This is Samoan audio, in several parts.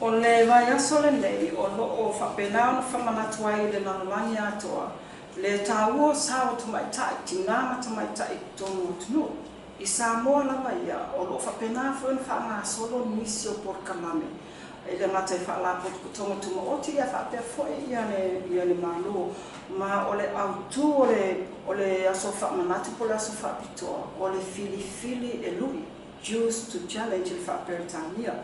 O le vaiaso lenei o lo o faapena ona faamanatu ai i le lalolagi atoa le taua o sao o tamaitai, tinā ma tamaitai i totonu o atunuu. I Samoa lava ia, o lo o faapena foi ona faagasolo nisi o polokalame e le gata i Faalapotopotoga Tumaoti ae faapea foi le Malo, ma o le autu o le aso faamanatu po o le aso faapitoa o le filifili e lui, Choose to Challenge i le faa-Peretania.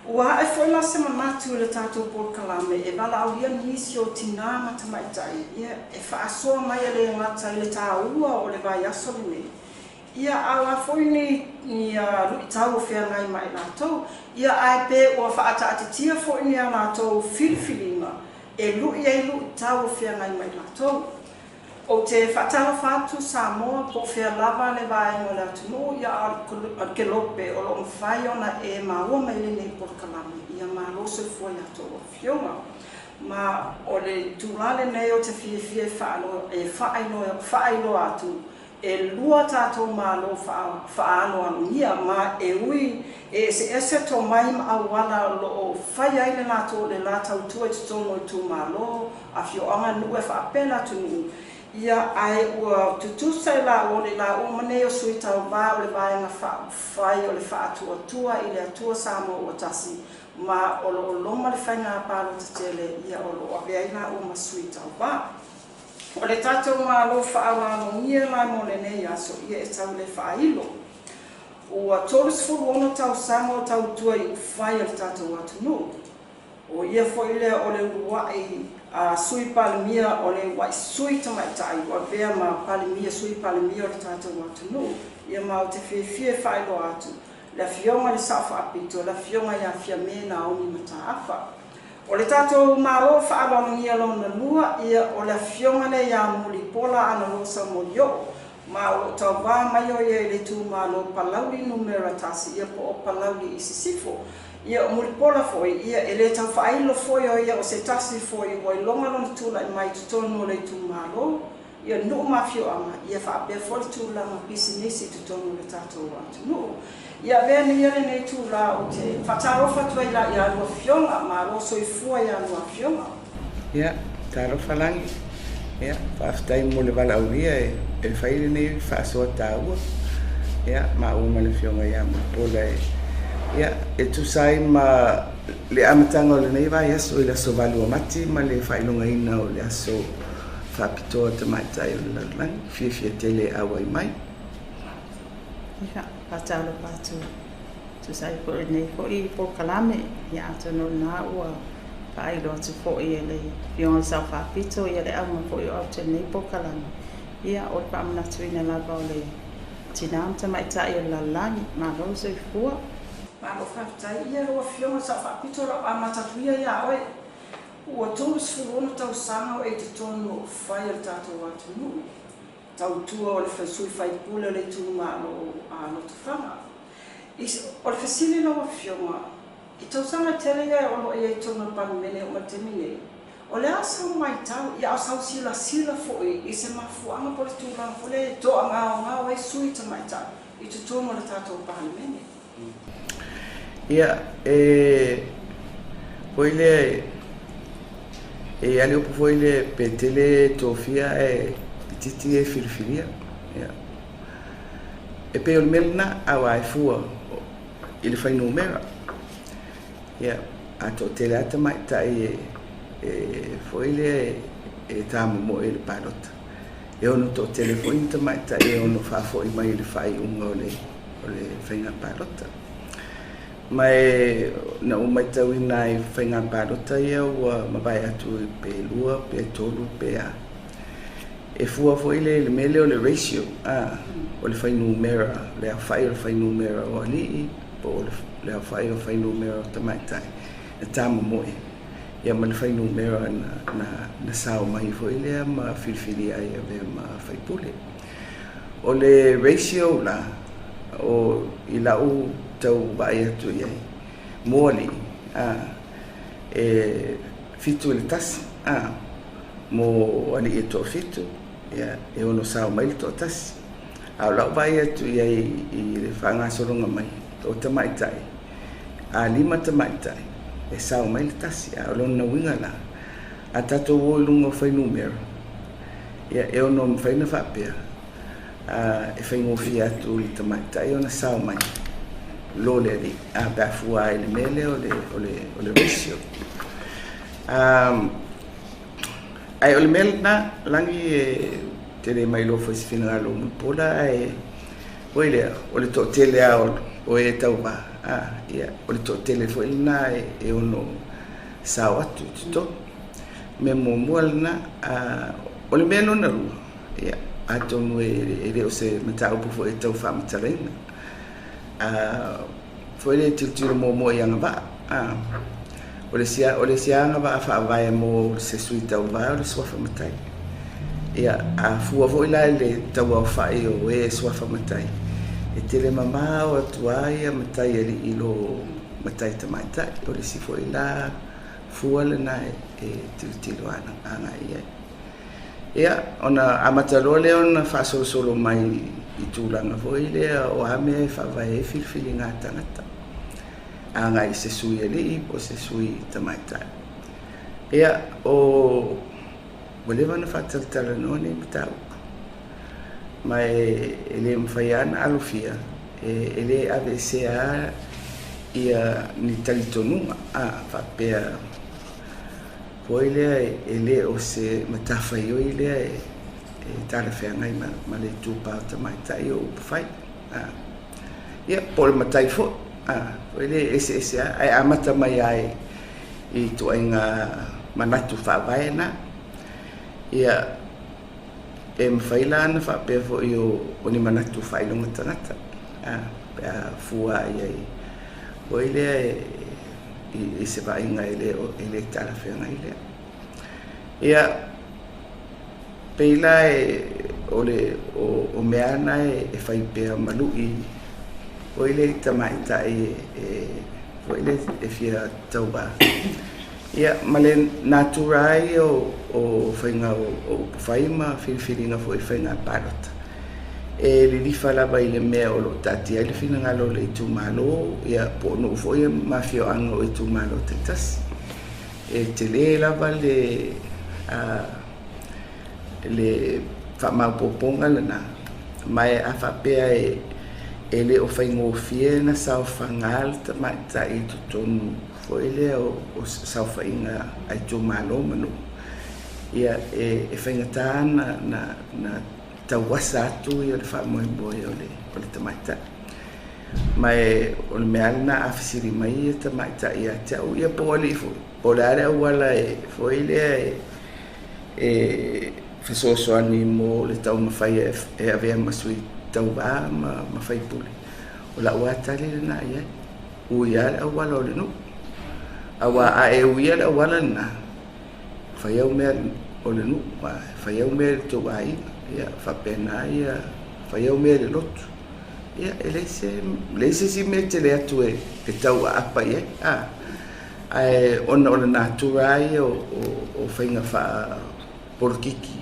Ua ae foi la se manatu i le tatou polokalame e valaaulia nisi o tinā ma tamaitai e faasoa mai e le gata i le taua o le vaiaso lenei, ia a o a foi ni luitau o feagai ma i latou, ia ae pe ua faataatitia foi ni a latou filifiliga e lui ai luitau o feagai ma i latou. Ou te faatalofa atu Samoa po o fea lava le vaega o le atunuu, ia a o le kelope o lo o mafai ona e maua mai lenei polokalame, ia malo soifua i a outou afioga. Ma o le itula lenei ou te fiafia e faailoa atu E lua tatou Malo faaaloalogia ma e ui e eseese tomai ma auala o lo o fai ai le latou le la tautua i totonu o itumalo, afioaga, nuu e faapea le atunuu, ia ae ua tutusa i laua o le laua ma nei o Sui Tauva o le Vaega Faaupufai o le Faatuatua i le Atua Samoa Ua Tasi ma o lo o loma le faiga palota tele ia o lo o avea ai laua ma Sui Tauva. O le tatou Malo faaaloalogia la mo lenei aso, ia e tau le faailo. Ua 36 tausaga o tautua i upufai a le tatou atunuu. O ia foi lea o le uluai Sui Palemia o le uluai Sui Tamaitai ua avea ma Palemia, Sui Palemia o le tatou atunuu. Ia ma ou te fiafia e faailoa atu le Afioga i le Sao Faapito, le Afioga ia Fiame Naomi Mataafa. O le tatou Malo faaaloalogia lona lua, ia, o le Afioga lea ia Mulipola Anarosa Molioo, ma o lo o tauva mai o ia i le itumalo Palauli Numera 1, ia po o Palauli i Sisifo. Ia, o Mulipola foi, ia, e le tau faailo foi o ia o se tasi foi ua iloga lona tulai mai i totonu o le itumalo, Ia nuu ma afioaga, ia faapea foi le tulaga pisinisi i totonu o le tatou atunuu. Ia avea nei ia lenei itula ou te faatalofa atu ai la ia lua afioga, malo soifua ia lua afioga. Ia, talofa Lagi. Ia, faafetai mo le valaaulia e fai lenei faasoa taua. Ia, maua ma le Afioga ia Mulipola e, ia, e tusa ai ma le amataga o lenei vaiaso i le aso 8 o Mati ma le faailogaina o le aso faapitoa tamaitai o le lalolagi, fiafia tele e auai mai. Ia, faatalofa atu tusa ai foi o lenei foi polokalame, ia atonu o lena ua faailoa atu foi e le Afioga i le Sao Faapito ia le auga foi o aute i lenei polokalame, ia o le faamanatuina lava o le tina ma tamaitai o le lalolagi. Malo le soifua. Malo faafetai. Ia lau Afioga i le Sao Faapito, o lau amata atu ia ia oe. Ua 36 tausaga o e i totonu o upufai a le tatou atunuu, tautua o le sui faipule o le itumalo a Lotofaga. O le fesili lau Afioga, i tausaga tele ia o lo o i ai i totonu o le Palemene oo mai le taimi nei, o le a sau maitau, ia a o sau silasila foi i se mafuaaga po o le tulaga foi lea e toagaogao ai sui tamaitai i totonu o le tatou Palemene? Ia, e foi lea, e i ai le upu foi lea, pe tele e tofia ae itiiti e filifilia. Ia. E pei o le mea lena, aua e fua i le fuainumera. Ia, a toatele lava tamaitai e foi lea e tamomoe i le palota. E ono toatele foi ni tamaitai e ono faafoi mai i le faaiuga o le o le faiga palota. Ma e na ou matauina ai faiga palota ia ua mavae atu pe lua pe tolu pe a. E fua foi le le mea lea o le ratio, a, o le fuainumera, le aofai o le fuainumera o alii po o le aofai o fuainumera o tamaitai na tamomoe ia ma le fuainumera na, na, na sao mai foi lea ma filifilia ai e avea ma faipule. O le ratio la, o i lau tau vaai atu i ai, mo alii, a, e 7 i le 1, a, mo alii e toafitu, ia, e ono sao mai le toatasi. A o lau vaai atu i ai i le faagasologa mai o tamaitai, a lima tamaitai, e sao mai le tasi. A o lona uiga la, a tatou o i luga o fuainumera, ia, e ono mafai ona faapea, e faigofie atu i le tamaitai ona sao mai lo le alii, a pe a fua ai i le mea lea o le ratio. Ae o le mea lena, Lagi, e tele mai loa foi se finagalo o Mulipola, ae foi lea, o le toatele lava o e tauvā, ia, o le toatele foi lena e ono sao atu i totonu. Mea muamua lena. O le mea lona lua, ia, atonu e le o se mataupu foi e tau faamatalaina. Foi le tilotilo muamua i agavaa. O le isi agavaa faavae mo se sui tauvā o le suafa matai. Ia, a fua foi la i le tauaofai o e suafa matai, e tele mamao atu lava ia matai alii i lo matai tamaitai. O le isi foi la fua lena e tilotilo agai i ai. Ia, ona amata loa lea ona faasolosolo mai i tulaga foi lea o a mea e faavae ai filifiliga a tagata agai i se sui alii po o se sui tamaitai. Ia, o ua leva ona faatalatalanoa nei mataupu, ma e le mafai lava ona alofia e le aveesea lava ia ni talitonuga faapea foi lea e le o se matafaioi lea e talafeagai ma le itupa o tamaitai o upufai. Ia, po o le matai foi, foi lea e eseese lava, ae amata mai lava i ituaiga manatu faavae na. Ia, e mafai la ona faapea foi o ni manatu faailoga tagata, pe a fua i ai foi lea i se vaaiga e le talafeagai lea. Ia, pei la e o le o mea na e fai pea ma lu'i foi lea i tamaitai e foi lea e fia tauvā. Ia, ma le natura ai o faiga o upufai ma filifiliga foi i faiga palota, e lilifa lava i le mea o lo o taatia ai le finagalo o le itumalo, ia, po o nuu foi ma afioaga o itumalo taitasi. E tele lava le faamaopoopoga lena, ma e a faapea e le o faigofie na saofaga le tamaitai i totonu foi lea o saofaiga a itumalo ma nuu, ia, e faigata na tauasa atu ia le faamoemoe o le tamaitai. Ma e o le mea lena, a fesili mai ia tamaitai ia te au, ia, po o alii foi, po o le a le auala e foi lea e fesoasoani mo le taumafai e avea ma sui tauvā ma faipule, o lau lava tali lena i ai: ui lava le auala o le nuu, aua a e uia le auala lena, fai au mea o le nuu, fai au mea i le tou aiga, ia faapena, ia fai au mea i le lotu. Ia, e leai se isi mea tele atu e tau aapa i ai, ae ona o le natura ia o faiga faapolokiki,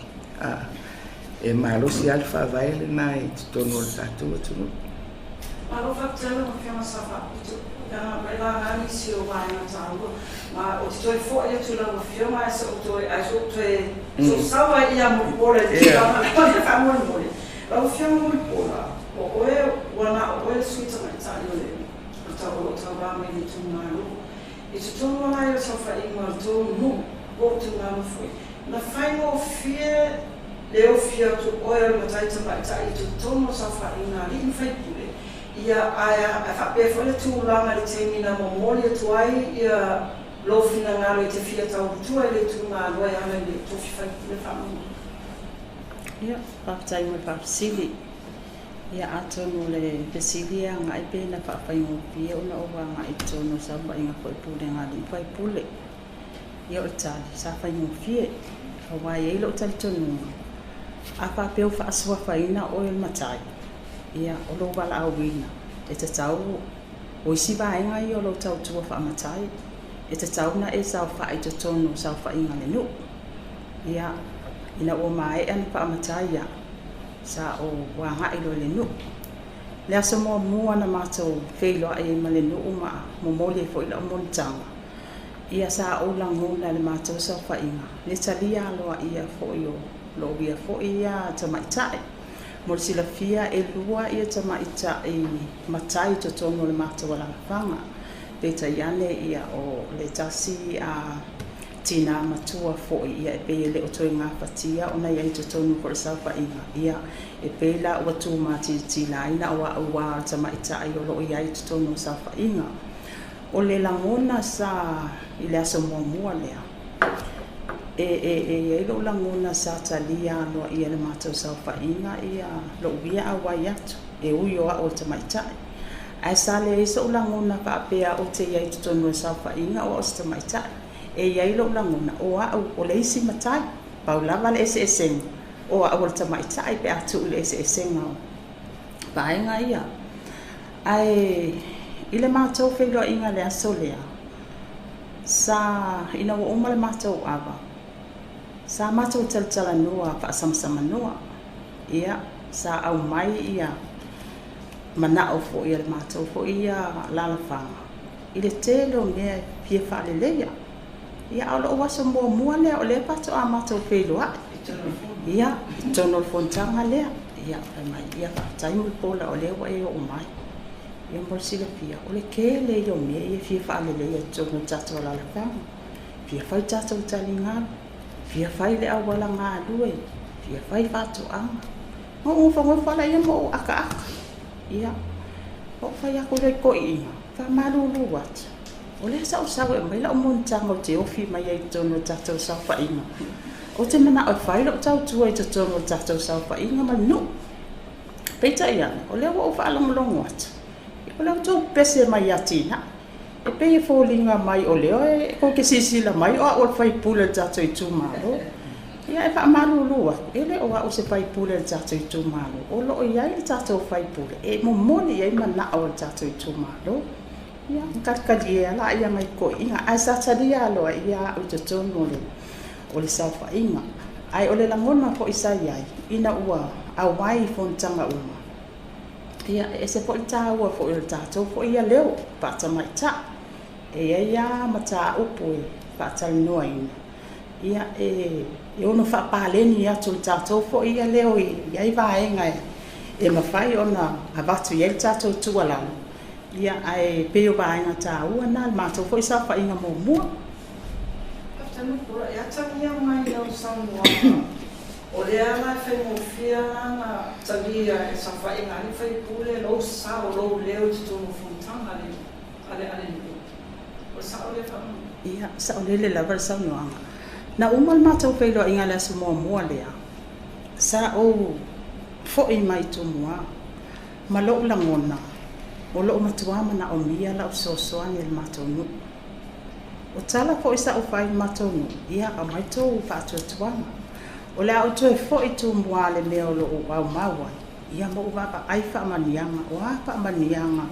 e malosi lava le faavae lena i totonu o le tatou atunuu. Malo faafetai lau Afioga Sao Faapito. Mai laga nisi o vaega taua. Ma ou te toe foi atu lau Afioga ae se i toe ae se i toe so sau ai ia Mulipola i le tulaga lea faamolemole. Lau Afioga Mulipola, o oe ua na o oe le sui tamaitai o le o lo o tauvā mai le itumalo. I totonu ala ai o saofaiga o le tou nuu po o tulaga foi, na faigofie le ofi atu oe o le matai tamaitai i totonu o saofaiga a alii ma faipule, ia, ae faapea foi le tulaga i le taimi na momoli atu ai ia lou finagalo i te fia tautua i le itumalo e ala i le tofi faipule faamolemole? Ia, faafetai mo le faafesili. Ia, atonu o le fesili e agai pe na faafaigofie ona ou agai i totonu o saofaiga foi pulega a alii ma faipule. Ia, o le tali, sa faigofie. Aua e i ai lou talitonuga, a faapea ua faasuafaina oe o le matai, ia, o lou valaauina, e tatau o isi vaega ia o lou tautua faamatai, e tatau ona e saofai i totonu o saofaiga a le nuu. Ia, ina ua maea ona faamatai ia, sa ou agai loa i le nuu. Le aso muamua na matou feiloai ai ma le nuu ma momoli ai foi lau monotaga. Ia sa ou lagona i le matou saofaiga le talia aloaia foi o lou ia foi ia tamaitai. Mo le silafia e lua ia tamaitai matai i totonu o le matou alaalafaga, peitai ane ia o le tasi a tinā matua foi ia e pei e le o toe gafatia ona i ai i totonu foi o le saofaiga, ia e pei la ua tumatilatila ai na o au lava o le tamaitai o lo o i ai i totonu o le saofaiga. O le lagona sa i le aso muamua lea, e e e i ai lou lagona sa talia aloaia e le matou saofaiga ia lou ia auai atu, e ui o au o le tamaitai. Ae sa leai sou lagona faapea ou te i ai i totonu o le saofaiga o au o se tamaitai. E i ai lou lagona o au o le isi matai, pau lava le eseesega o au o le tamaitai pe a tuu i le eseesega o vaega ia. Ae i le matou feiloaiga i le aso lea, sa ina ua uma le matou ava, sa matou talatalanoa faasamasamanoa. Ia, sa aumai ia manao foi a le matou foi ia alaalafaga i le tele o mea e fia faaleleia. Ia, a o lou aso muamua lea o lea faatoa matou feiloai. Ia, i totonu o le fonotaga lea. Ia, fai mai, ia faafetai Mulipola o lea ua e oo mai. Ia mo le silafia, o le tele ia o mea ia e fia faaleleia i totonu o le tatou alaalafaga. Fia fai tatou taligalu, fia fai le auala galue, fia fai faatoaga. Na ou nofonofo lava laia ma ou akaaka. Ia, ou fai atu lea i toeaiina, faamalulu atu, o lea sa ou sau e aumai lau monotaga ou te ofi mai ai i totonu o le tatou saofaiga. Ou te manao e fai lau tautua i totonu o le tatou saofaiga ma le nuu. Peitai ane, o lea ua ou faalogologo atu, o lea ua outou pepese mai ia Tinai. E pei e foliga mai o lea e tou te silasila mai o au o le faipule o le tatou itumalo. Ia e faamalulu atu, e le o au o se faipule o le tatou itumalo. O lo o i ai le tatou faipule e momoli i ai manao o le tatou itumalo. Ia, na talitalie lava laia nai toeaiina, ae sa talia aloaia au i totonu o le saofaiga. Ae o le lagona foi sa i ai ina ua auai i fonotaga uma, Ia, e ese foi le taua foi o le tatou foi ia leo faatamaitai. E i ai lava mataupu e faatalanoaina, ia e ono faapaleni atu e le tatou foi ia leo i ai vaega e mafai ona avatu i ai le tatou tuualalo, ia ae pei o vaega taua na i le matou foi saofaiga muamua. Faafetai Mulipola, e atagia mai i lau saunoaga O lea la e faigofie la ona talia e saofaiga a alii faipule lou sao, lou leo i totonu o fonotaga a le a le nuu. O le sao lea faamolemole? Ia, saolele lava le saunoaga. Na uma le matou feiloaiga i le aso muamua lea, sa ou foi mai Tumua ma lou lagona o lo o matua manaomia lau fesoasoani e le matou nuu. O tala foi sa ou fai i le matou nuu, ia aumai tou faatuatuaga. O le a ou toe foi Tumua le mea o lo o ou aumau ai, ia ma ou vaavaai faamanuiaga, o a faamanuiaga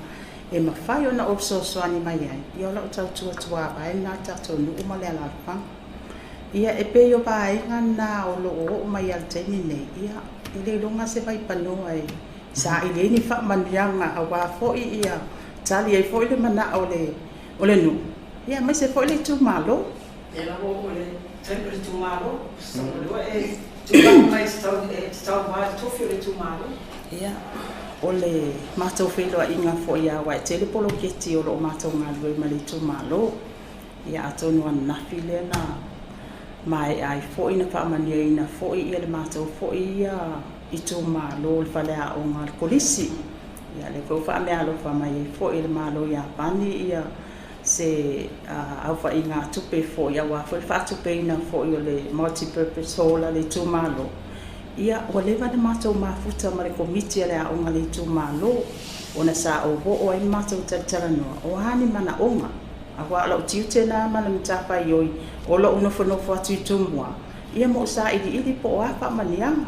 e mafai ona ou fesoasoani mai ai, ia o lau tautua tuavae lena i le tatou nuu ma le alaalafaga. Ia e pei o vaega na o lo o oo mai lava i le taimi nei, ia e le iloga se vaipanoa e saili ai ni faamanuiaga aua foi ia tali ai foi le manao o le o le nuu, ia aemaise foi le itumalo. Lea la ua oo i le taimi o le itumalo, o lea ua e tulai mai e te tauva i le tofi o le itumalo. Ia, o le matou feiloaiga foi lava aua e tele poloketi o lo o matou galulue ma le itumalo. Ia atonu ananafi lea na maea ai foi na faamanuiaina foi ia le matou foi ia itumalo i le faleaoga a le Kolisi. Ia lea foi ua faameaalofa mai ai foi e le Malo o Iapani ia se aofaigatupe foi aua foi le faatupeina foi o le multi-purpose hall a le itumalo. Ia ua leva ona matou mafuta ma le Komiti a le Aoga a le itumalo ona sa ou oo ai ma matou talatalanoa o a ni manaoga aua o lau tiute lena ma le matafaioi o lou nofonofo atu i Tumua ia ma ou sailiili po o a faamanuiaga.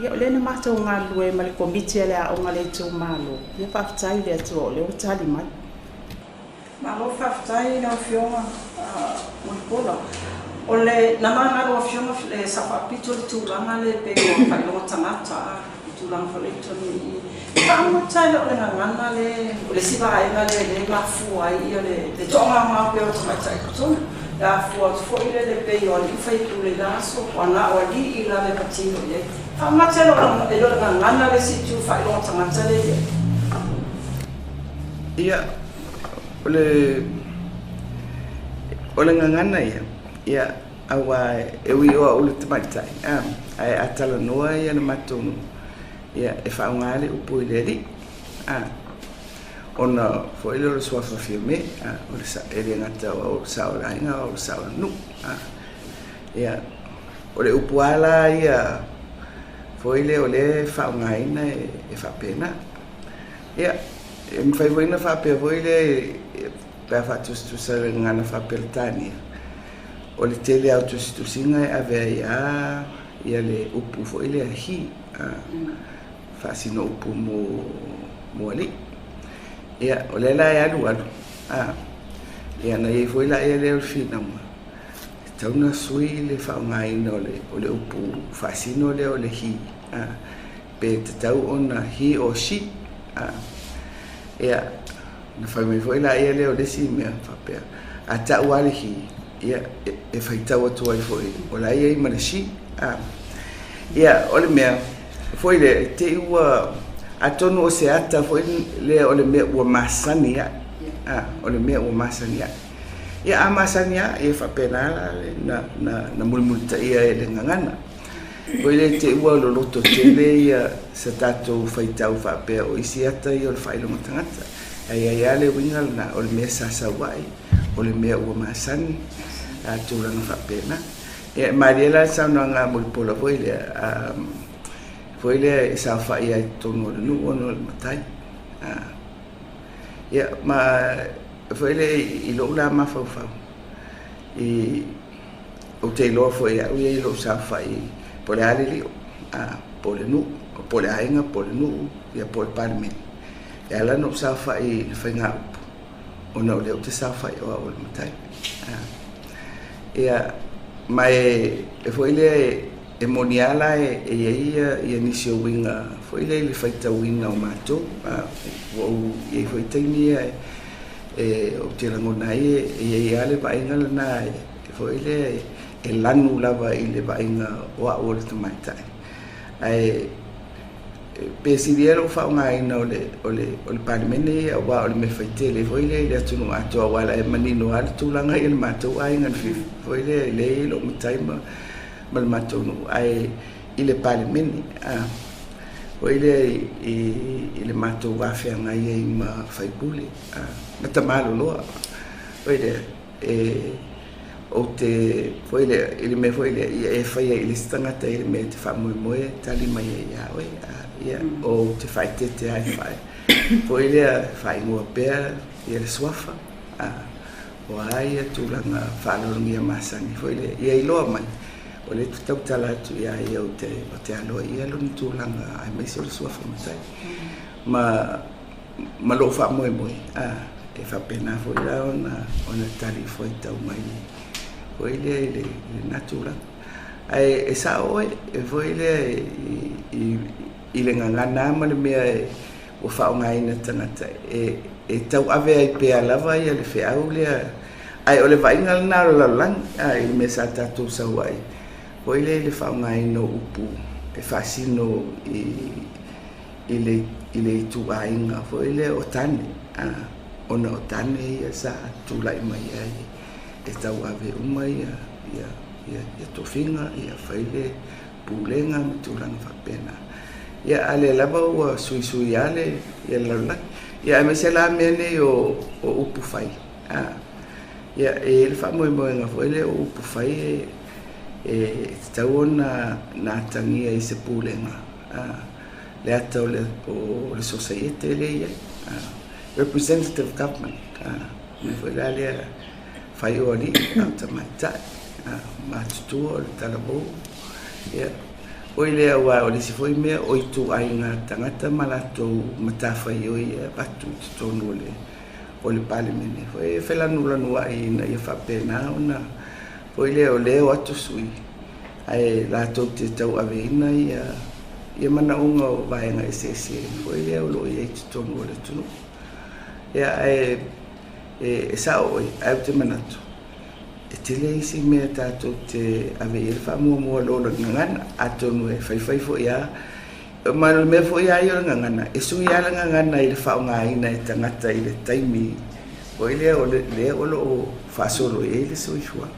Ia o lea na matou galulue ai ma le Komiti a le Aoga a le itumalo, ia faafetai i le Atua o lea ua tali mai. Malo faafetai i lau Afioga Mulipola. O le, na laga e lau Afioga le Sao Faapito le tulaga lea e pei o faailoga tagata i tulaga foi lea i totonu i i. E faamuta e le o le gagana lea, o le isi vaega lea lea e mafua ai le toagaogao pea o tamaitai i totonu. E afua atu foi lele pei o alii ma faipule i la aso, ua na o alii lava e patino i ai. Faamata e le o le gagana le isi itu i faailoga tagata lea e i ai. Ia, o le, o le gagana ia, ia, aua e ui o au o le tamaitai, a, ae a talanoa ia le matou nuu, ia, e faaaoga le upu i le alii, a. Ona foi lea o le suafa Fiame, a, o le sa, e le gata o au o le sao o le aiga, a o le sao o le nuu, a. Ia, o le upu lava la ia foi lea o lea e faaaogaina e faapena. Ia, e mafai foi ona faapea foi lea pe a faatusatusa i le gagana faa-Peretania, o le tele lava o tusitusiga e ave ai lava ia le upu foi lea he, a. Faasino upu mo alii. Ia, o lea la e alualu, a, ia na i ai foi la ia lea o le finauga, e tatau ona sui le faaaogaina o le upu faasino lea o le he, a, pe tatau ona he or she, a. Ia, na fai mai foi la ia lea o le isi mea faapea, a tau lava le he, ia, e faitau atu ai foi, o la e i ai ma le she, a. Ia, o le mea foi lea, i te i ua, atonu o se ata foi lea o le mea ua masani ai, a, o le mea ua masani ai. Ia, a masani lava, ia faapena la le, na, na, na mulimulitaia e le gagana. Foi lea i te i ua loloto tele ia sa tatou faitau faapea o isi ata ia o le faailoga tagata. Ae i ai lava le uiga lena, o le mea sa sau ai, o le mea ua masani, a, tulaga faapena. Ia, e malie la le saunoaga a Mulipola foi lea, a, foi lea e saofai ai i totonu o le nuu ona o le matai. A, ia, ma foi lea i lou la mafaufau, i, ou te iloa foi e au ia i lou saofai po o le a le lio, a, po o le nuu, po o le aiga, po o le nuu, ia po o le Palemene. E ala ona ou saofai i le faigaupu, ona o lea ou te saofai o au o le matai. Ia, ma e foi lea e moni lava la e i ai ia nisi o uiga foi lea i le faitauina o matou. Ua ou i ai foi taimi ia e ou te lagona ai e i ai lava le vaaiga lena e foi lea e lanu lava i le vaaiga o au o le tamaitai. Ae Pe sili ai lou faaaogaina o le, o le, o le Palemene ia, aua o le mea faitele foi lea i le atunuu atoa, aua la e manino lava le tulaga i le matou aiga na foi lea, e leai lou matai ma, ma le matou nuu, ae i le Palemene, a, foi lea i, i, i le matou va feagai ai ma faipule, a, ma tamaloloa, foi lea, E, ou te, foi lea, i le mea foi lea, ia e faia i le isi tagata i le mea e te faamoemoe e tali mai ai iā oe, a, ia, ou te faaeteete lava e faa, foi lea, faaigoa pea ia le suafa, a, o a ia tulaga faaaloalogia masani foi lea, ia iloa mai, o lea ou te tautala atu iā ia ou te, ou te aloaia lona tulaga aemaise o le suafa matai. Ma, ma lou faamoemoe, a, e faapena foi la ona, ona talifuaitau mai foi lea i le, i lena tulaga. Ae e sao oe, e foi lea i, i, i le gagana lava ma le mea e, ua faaaogaina e tagata e, e tauave ai pea lava ia le feau lea. Ae o le vaaiga lena o le lalolagi, a, i le mea sa tatou sau ai foi lea i le faaaogaina o upu e faasino i, i le, i le ituaiga foi lea o tane, a, ona o tane ia sa tulai mai ai e tauave uma ia, ia, ia, ia tofiga, ia fai le pulega ma tulaga faapena. Ia, a lea lava ua suisui lava le, ia le lalolagi. Ia, aemaise la mea nei o, o upu fai, a, ia, e i ai le faamoemoega foi lea o upu fai e, e tatau ona na atagia i se pulega, a, le ata o le, o le sosaiete lea e i ai, representative government, mea foi la lea fai o alii a o tamaitai, matutua o le talavou, ia, oi lea aua o le isi foi mea o ituaiga tagata ma latou matafaioi e avatu i totonu o le, o le Palemene foi e felanulanuai ina ia faapena ona foi lea o lea e o atu sui ae latou te tauaveina ia ia manaoga o vaega eseese foi lea o lo o i ai i totonu o le atunuu. Ia, ae e, e sao oe, ae ou te manatu, E tele isi mea tatou te ave i ai le faamuamua i lo le gagana, atonu e faifai foi lava. Ma o le mea foi lava ia o le gagana, e sui lava le gagana i le faaaogaina e tagata i le taimi foi lea o lea o lo o faasolo i ai le soifuaga.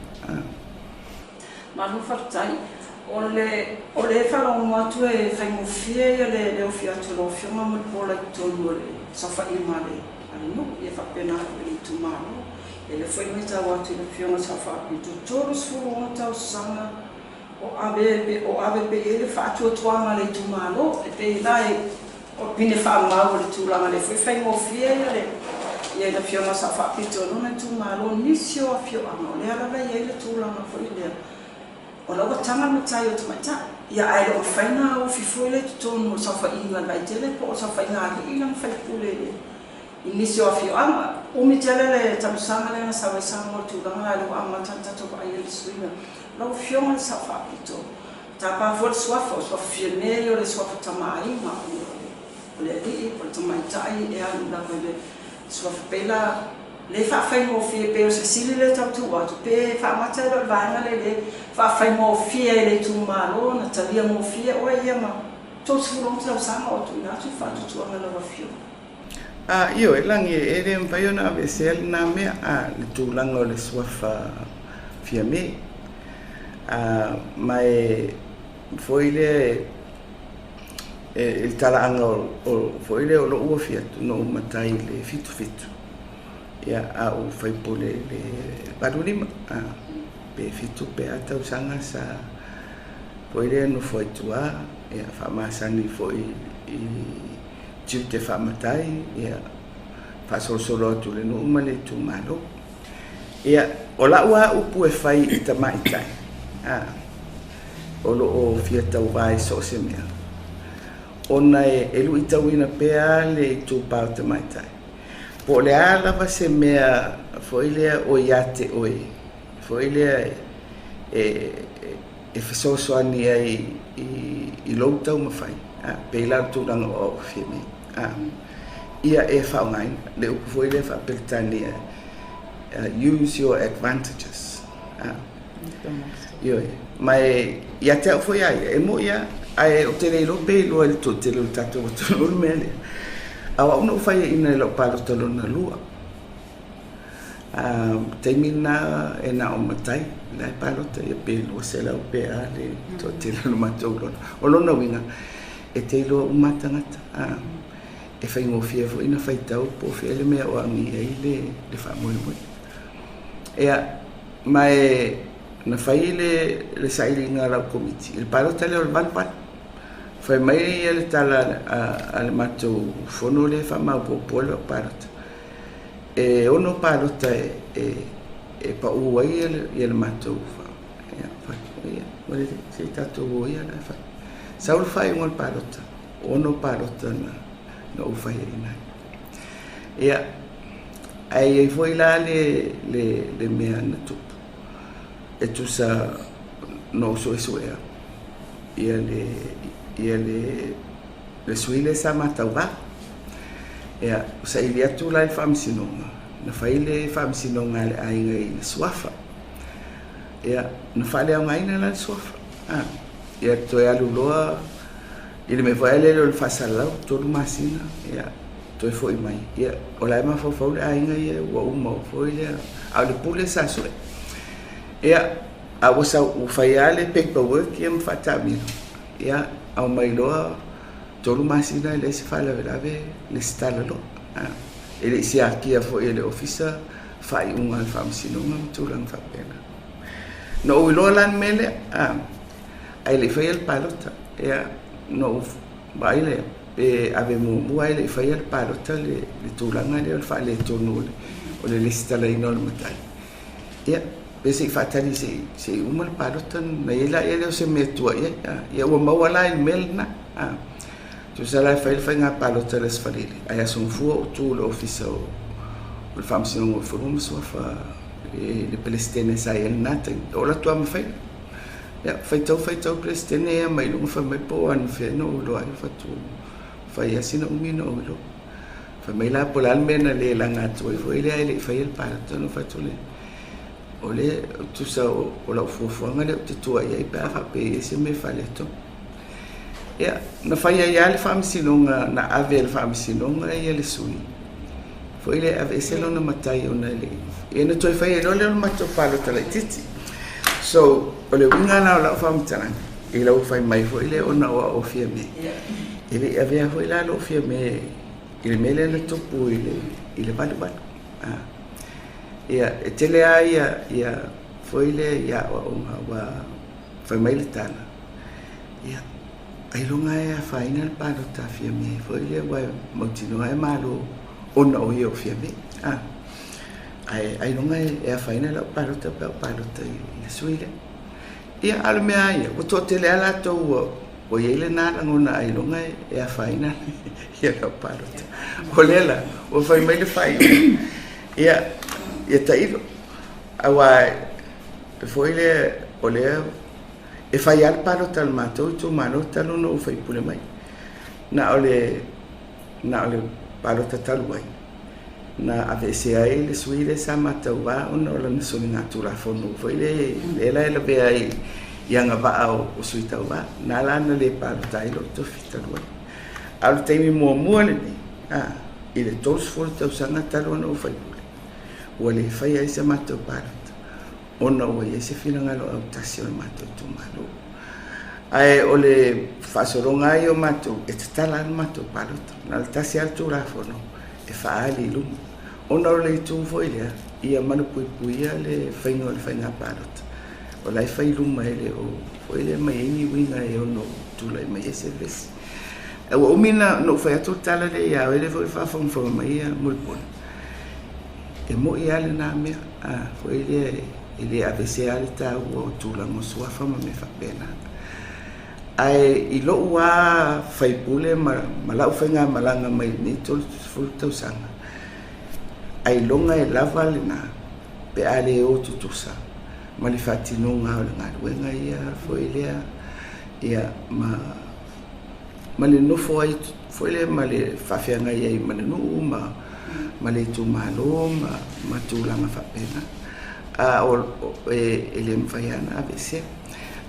Malo faafetai. O le o lea e faalogo atu e faigofie ia le le ofi atu o lau Afioga Mulipola i totonu o le saofaiga a le a le nuu ia faapena foi i le itumalo. Ia lea foi e matau atu i le Afioga i le Sao Faapito, 36 tausaga o ave o ave pea i ai le faatuatuaga a le itumalo. E pei la e o pine faamau o le tulaga lea foi e faigofie ia le ia le Afioga i le Sao Faapito i lona itumalo nisi o afioaga o lea lava e i ai le tulaga foi lea o la ua taga le matai o tamaitai ia ae le o mafai ona ofi foi lea i totonu o le saofaiga a le Vaitele po o le saofaiga a alii lana faipule i le i nisi o afioaga. Umi tele le talosaga lea na sau ai Samoa i le tulaga la lea ua amata ona tatou vaaia i le suiga. Lau Afioga i le Sao Faapito, tapa fua le suafa, o suafa Fiame ia o le suafa Tama a Aiga, o le alii po o le tamaitai e alu lava i le suafa pei la le faafaigofie pei o se fesili lea e tau tuu atu pe faamata e le o le vaega lea le faafaigofie ai i le itumalo ona talia gofie oe ia ma 36 tausaga o tuuina atu le faatuatuaga i lau Afioga. A, ioe, lagi e le mafai ona aveesea lena mea, a, le tulaga o le suafa Fiame. A, ma e foi lea e, e, i le talaaga o, o, foi lea o lou ofi atu, na ou matai i le 77, ia, a ou faipule i le 85, a, pe 7 pe a tausaga sa, foi lea nofo ai tua, ia, faamasani foi i tiute faamatai, ia, faasolosolo atu i le nuu ma le itumalo. Ia, o lau lava upu e fai i tamaitai, a, o lo o fia tauva i so o se mea, ona e, e luitauina pea le itupa o tamaitai. Po o le a lava se mea foi lea o ia te oe, foi lea e, e, e fesoasoani ai i lou taumafai, a, pei la o le tulaga o au e fia nei, a, ia e faaaogaina le upu foi lea faa-Peretania, use your advantages, a, ioe, ma e, ia te au foi a ia, e moni lava, ae ou te le iloa pe iloa e le toatele o le tatou atunuu le mea lea, a o au na ou faiaina i lau palota lona lua. A taimi lena e na o matai la e palota ia pe 200 pe a le toatele o le matou lola. O lona uiga, e te iloa uma lava tagata. A, e faigofie foi ona faitau po o fea le mea o agi ai le, le faamoemoe. Ia, ma e na fai le, le sailiga a lau komiti i le palota lea o le 88. Fai mai ia le tala a, a le matou fono lea e faamaopoopoa lau palota. E ono palota e pau ai ia le matou ia, ia, ua lelei, se i tatou o ia la e fai. Sau le faaiuga o le palota, ono palota na, na ou faiaina ai. Ia, ae i ai foi la le, le, le mea na tupu, e tusa na ou suesuea ia le, ia le, le sui lea sa ma tauva. Ia, saili atu la i le faamasinoga, na fai le faamasinoga a le aiga i le suafa. Ia, na faaleaogaina la le suafa. Ah, ia, toe alu loa i le mea foi lele o le faasalalau, 3 masina, ia, toe foi mai. Ia, o la e mafaufau le aiga ia ua uma foi lea, a o le pule sa sue. Ia, a ua sau, ua fai lava le paperwork ia ma faataamilo. Ia, aumai loa 3 masina e leai se faalavelave, lesitala loa. E le i siakia foi e le Ofisa faaiuga a le Faamasinoga ma tulaga faapena. Na ou iloa la le mea lea, ae le i faia le palota. Ia, na ou vaai lea, pe ave muamua ae le i faia le palota le tulaga lea o le faaletonu o le lesitalaina o le matai. Ia, pe se i faatali se i uma le palota ona i ai lea o se mea e tua i ai. Ia ua maua la i le mea lena. Tusa la e fai le faiga palota i le Aso Faraile, ae Aso Gafua ou tu i le Ofisa o le Faamasinoga o Fanua ma Suafa i le Peresetene sa i ai i lena taimi. E oo atu lava ma fai. Ia, faitau faitau le Peresetene ia mai luga fai mai po o anafea na ou iloa ai, ou fai atu, fai lava sina umi ona ou iloa. Fai mai la po o le a le mea na le laga atu ai foi lea ae le i faia le palota ona ou fai atu lea. o lea tusa o lau fuafuaga lea ou te tua i ai pe a faapea e i ai se mea e faaletonu. Ia, na fai ai lava le faamasinoga, na ave e le faamasinoga ia le sui foi lea e aveese lona matai ona e le i, ia na toe fai ai loa lea o le matou palota laitiiti. So, o le uiga la o lau faamatalaga i lau fai mai foi lea ona o au o Fiame, e le i avea foi la lou Fiame i le mea lea na tupu i le i le 88. Ia, e tele lava ia foi lea i aoaoga ua fai mai le tala, ia, ailoga e afaina le palota a Fiame foi lea aua e mautinoa e malo ona o ia o Fiame. Ae ailoga e afaina lau palota pe a ou palota i le sui lea. Ia, a o le mea lava ia, ua toatele lava latou ua i ai lena lagona ailoga e afaina ia lau palota. O lea la, ua fai mai le faaiuga, ia, ia tailo, aua foi lea, o lea e fai lava le palota a le matou itumalo talu ona ou faipule mai. Na o le, na o le palota talu ai, na aveesea ai le sui lea sa ma tauva ona o lana soligatulafono foi lea, lea la e lavea ai i agavaa o sui tauva. Na ala ona le palota ai lou tofi talu ai. A o le taimi muamua lenei, i le 30 tausaga talu ona ou faipule, ua le faia ai se matou palota ona ua i ai se finagalo autasi o le matou itumalo. Ae o le faasologa lava ia o matou, e tatala lava le matou palota. Na o le tasi lava le Tulafono e faaali i luma. Ona o le itu foi lea, ia malupuipuia le faiga o le faiga palota. O la e fai i luma e le o foi lea mai ai ni uiga e ono tulai mai ai se vevesi. Ae ua umi na ou fai atu le tala lea ia oe, lea foi e faafogafoga mai ia Mulipola. E moi lava lena mea, foi lea e le aveesea lava le taua o tulaga o suafa ma mea faapena. Ae i lou lava faipule ma lau faigamalaga mai lenei 30 tausaga, ailoga e lava lena pe a le o tutusa ma le faatinoga o le galuega ia foi lea, ia ma ma le nofo ai foi lea ma le faafeagai ai ma le nuu ma le itumalo ma tulaga faapena. A o e le mafai lava ona aveesea.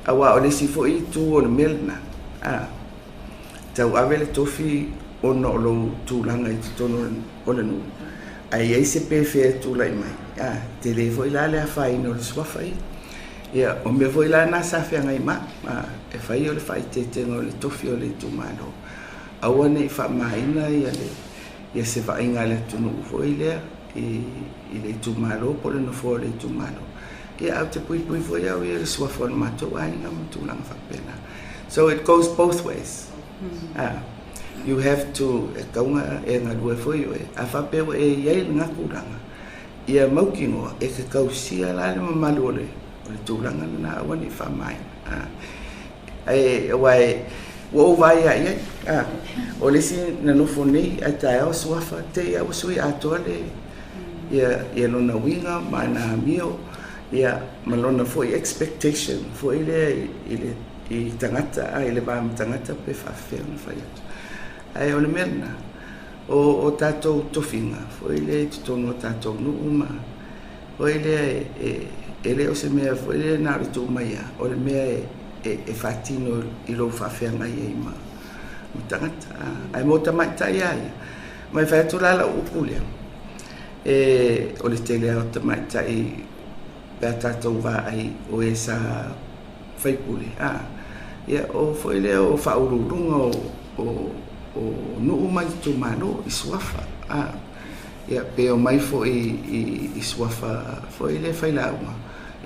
Aua o le isi foi itu o le mea lena, a tauave le tofi ona o lou tulaga i totonu o le nuu, ae i ai se pefea e tulai mai, a tele foi la le afaina o le suafa ia. Ia, o mea foi la na sa feagai ma au, e fai o le faaeteetega o le tofi o le itumalo, aua ne i faamaina ia se vaaiga a le atunuu foi lea i le itumalo po o le nofoa o le itumalo. Ia, ae ou te puipui foi au ia i le suafa o le matou aiga ma tulaga faapena. So it goes both ways. You have to, e tatau ona e galue foi oe, a faapea ua e i ai i lena tulaga, Ia mautinoa e te tausia la le mamalu o le tulaga lena aua ne i faamaina. Ae aua e ua ou vaai lava i ai, o le isi na nofo nei ae taeao suafa te i lava ua sui atoa le ia lona uiga ma ana amio ia ma lona foi expectation foi lea i le i tagata i le va ma tagata pe faafefea ona fai atu. Ae o le mea lena, o tatou tofiga foi lea i totonu o tatou nuu ma foi lea e le o se mea foi lea na o le tuu mai lava, o le mea e faatino i lou faafeagai ai ma tagata. Ae mo tamaitai lava ia, ma e fai atu la lau upu lea, o le tele lava o tamaitai pe a tatou vaai o e sa faipule, ia o foi lea o faauluuluga o nuu ma itumalo i suafa, ia pe omai foi i suafa foi lea failauga,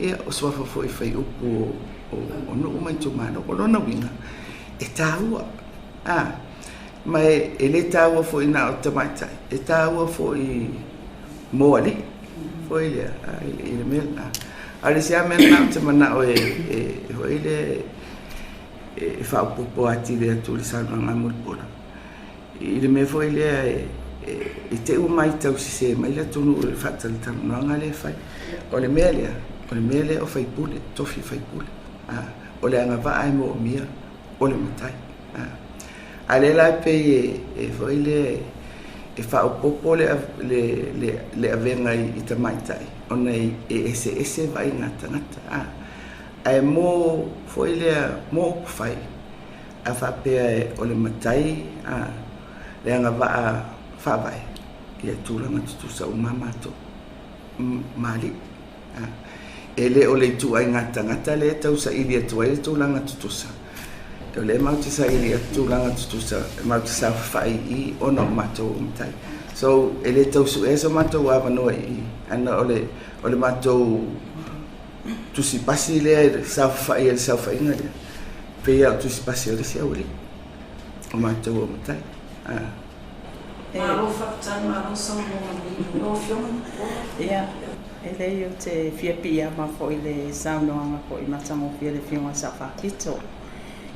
ia o suafa foi faiupu o nuu ma itumalo. O lona uiga, e taua, ma e le taua foi na o tamaitai, e taua foi mo alii foi lea i le mea lena. A o le isi lava mea lena ou te manao e foi lea e faaopoopo atili atu i le saunoaga a Mulipola, i le mea foi lea i te i ua matau sese mai le atunuu i le faatalatalanoaga lea e fai. O le mea lea, o le mea lea o faipule, tofi faipule. O le agavaa e moomia o le matai. A lea la e pei e foi lea e faaopoopo le le le le avega i tamaitai ona e eseese vaaiga a tagata a. Ae mo foi lea mo upufai, a faapea o le matai a le agavaa faavae, ia tulaga tutusa uma lava matou ma alii. E le o le ituaiga tagata lea e tau saili atu ai le tulaga tutusa, o lea matou te saili atu tulaga tutusa, matou te saofafai i i ona o matou o matai. So, e le tau suea so matou avanoa i i, ana o le, o le matou tusi pasi lea e saofafai ai i le saofaiga lea, e pei lava o tusi pasi o le isi aualii, o matou o matai. Malo faafetai, malo saunoa manino. Lau Afioga Mulipola. Ia, e leai ou te fia piiama foi i le saunoaga foi matagofie a le Afioga i le Sao Faapito.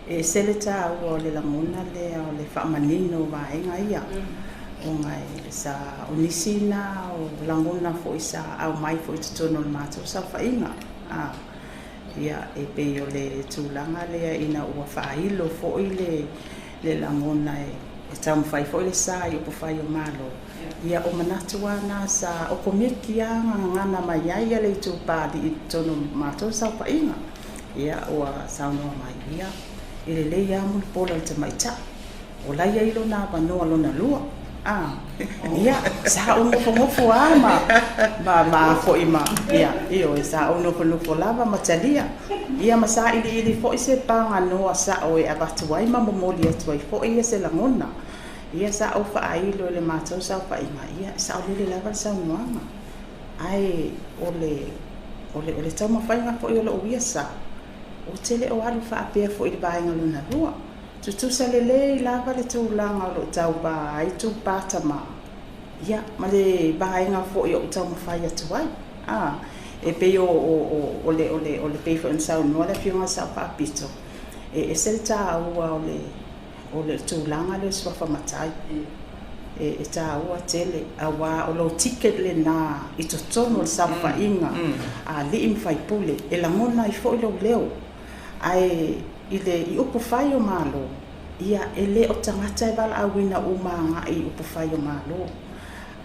E ese le taua o le lagona lea o le faamanino o vaega ia, ona e sa, o nisi na o lagona foi sa aumai foi i totonu o le matou saofaiga. A, ia, e pei o le tulaga lea ina ua faailo foi le le lagona e taumafai foi le sa i upufai o Malo. Ia, o manatu lava na sa okomeki lava gagana mai ai le itupa alii i totonu o matou saofaiga. Ia, ua saunoa mai, ia, e lelei lava Mulipola i le tamaitai, o la e i ai lona avanoa lona lua. A, ia, sa ou nofonofo lava ma, ma, ma foi ma, ia, ioe, sa ou nofonofo lava ma talia. Ia ma sailiili foi se paganoa sao e avatu ai ma momoli atu ai foi ia se lagona. Ia sa ou faailo i le matou saofaiga, ia e saolele lava le saunoaga. Ae o le, o le, o le taumafaiga foi o lou ia sa, ou te le o alu faapea foi i le vaega lona lua. Tutusa lelei lava le tulaga o lo o tauva ai Tupā tama. Ia, ma le vaega foi o ou taumafai atu ai. A, e pei o, o, o, o le, o le, o le pei foi ona saunoa le Afioga i le Sao Faapito, e ese le taua o le, o le tulaga lea o le suafa matai. E, e taua tele, aua o lou ticket lena i totonu o le saofaiga a alii ma faipule, e lagona ai foi lou leo. Ae i le, i upufai o Malo, Ia, e le o tagata e valaauina uma agai i upufai o Malo.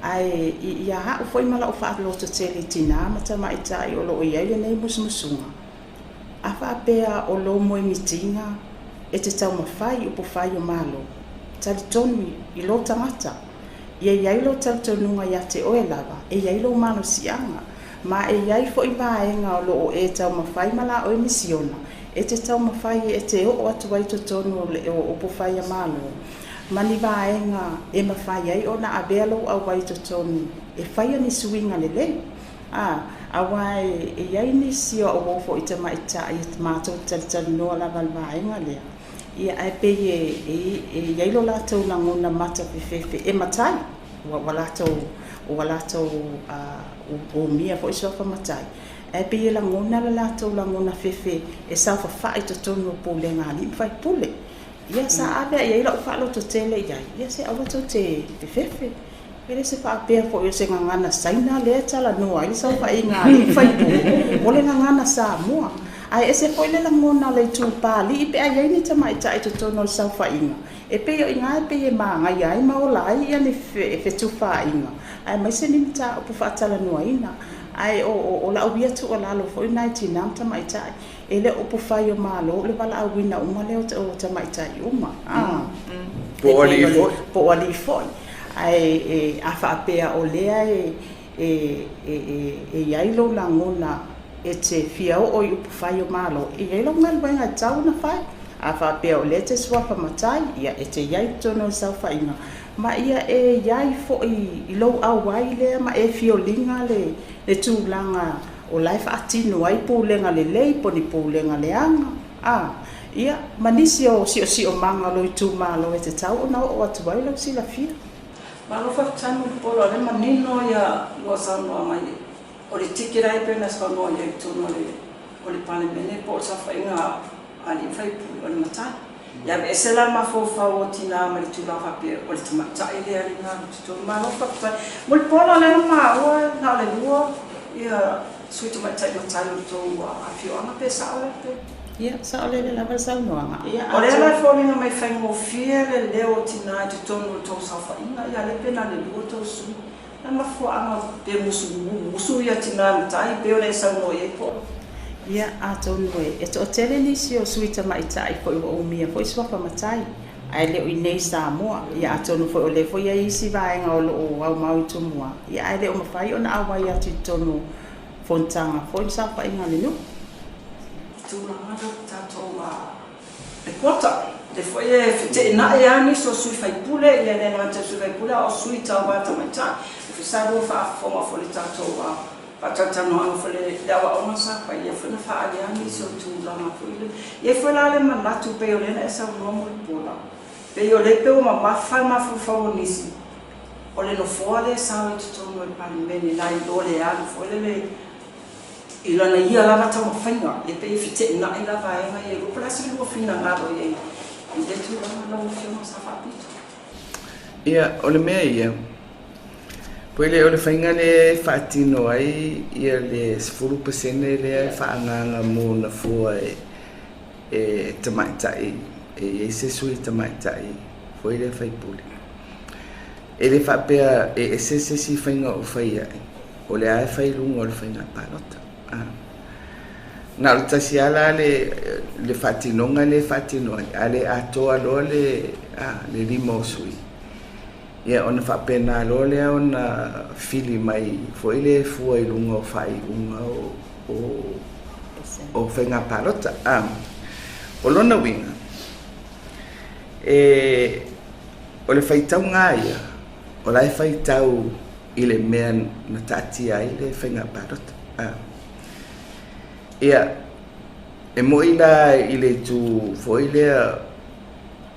Ae i ia au foi ma lau faalototele i tinā ma tamaitai o lo o i ai lenei musumusuga, a faapea o lou moemitiga e te taumafai i upufai o Malo, talitonu i lou tagata. Ia i ai lou talitonuga ia te oe lava, e i ai lou malosiaga, ma e i ai foi vaega o lo o e taumafai ma la oe misiona e te taumafai e te oo atu ai i totonu o upufai a Malo, ma ni vaega e mafai ai ona avea lou auai i totonu e faia ni suiga lelei. A, aua e i ai nisi o au uo foi tamaitai e matou te talitalinoa lava i le vaega lea, ia ae pei e, e, e i ai lo latou lagona matafefefe e matai, ua, ua latou, ua latou uh, umia foi suafa matai, Ae pei e lagona le latou lagona fefe e saofafai i totonu o pulega a alii ma faipule. Ia, sa ave i ai lau faalototele i ai, ia se aua tou te fefefe. E le se faapea foi o se gagana Saina lea e talanoa ai le saofaiga a alii ma faipule, o le gagana Samoa. Ae ese foi le lagona o le itupa alii pe a i ai ni tamaitai i totonu o le saofaiga, e pei o i ina e pei e magaia ai ma ola ai ia ni fetufaaiga, aemaise ni mataupu faatalanoaina. Ae o, o, o lau ia tuualalo foi lena i tinā ma tamaitai, e le o upufai o Malo o le valaauina uma lea o, o tamaitai uma. A, Po o alii foi. Po o alii foi. Ae e, a faapea o lea e, e, e, e, e i ai lou lagona e te fia oo i upufai o Malo, e i ai lau galuega e tatau ona fai. A faapea o lea e te suafa matai, ia e te i ai i totonu o le saofaiga, Ma ia e i ai foi i lou auai lea ma e fioliga le le tulaga o la e faatino ai pulega lelei po ni pulega leaga, a, ia, ma nisi o siosiomaga o lou itumalo e tatau ona oo atu ai lou silafia. Malo faafetai Mulipola, o lea manino ia lua saunoaga i o le ticket lava ia pei ona saunoa i ai i totonu o le o le Palemene po o le saofaiga a alii ma faipule o le matai. Ia aveese la le mafaufau o tina ma le tulaga faapea o le tamaitai lea lena i totonu. Malo faafetai. Mulipola o lea na maua na o le lua ia sui tamaitai matai o le tou afioaga pe sao lea pe? Ia, saolele lava le saunoaga. Ia, O lea la e atonu. foliga mai faigofie le leo o tinā i totonu o le tou saofaiga, ia lea pe na o le lua tou sui. O le mafuaaga pe musu musu ia tinā matai pei ona e saunoa i ai po o. Ia, atonu e toatele nisi o sui tamaitai foi ua umia foi suafa matai, ae le o i inei i Samoa. Ia, atonu foi o lea foi e i ai isi vaega o lo o aumau i Tumua, ia ae le o mafai ona auai atu i totonu o fonotaga foi ma saofaiga a le nuu. Tulaga lea o le tatou le quota, lea foi e feteenai lava nisi o sui faipule, ia e le gata i sui faipule a o sui tauva tamaitai. E foi sa lua faafofoga foi i le tatou faatalatalanoaga foi le aoaoga sa fai, lea foi na faaali lava nisi o tulaga foi lea. E i ai foi la le manatu pei o lea na e saunoa Mulipola, pei o lea pei ua mamafa le mafaufau o nisi, o le nofoa lea e sao i totonu o le Palemene nai lo le alu foi lele i lana ia lava taumafaiga, e pei e feteenai la vaega ia e lua. Po o le a se lua finagalo i ai i lea tulaga lau Afioga Sa Faapito? Ia, o le mea ia, poi lea o le faiga lea e faatino ai ia le 10% lea e faaagaaga mo nofoa e tamaitai, e i ai se sui tamaitai foi lea faipule. E le faapea e ese se isi faiga o fai ai, o lea e fai i luga o le faiga palota. Na o le tasi lava la le faatinoga lea e faatino ai, a le atoa loa le 5 o sui, ia ona faapena loa lea ona fili mai foi lea e fua i luga o faaiuga o faiga palota. O lona uiga, o le faitauga lava ia, o la e faitau i le mea na taatia ai le faiga palota. Ia, e moni la i le itu foi lea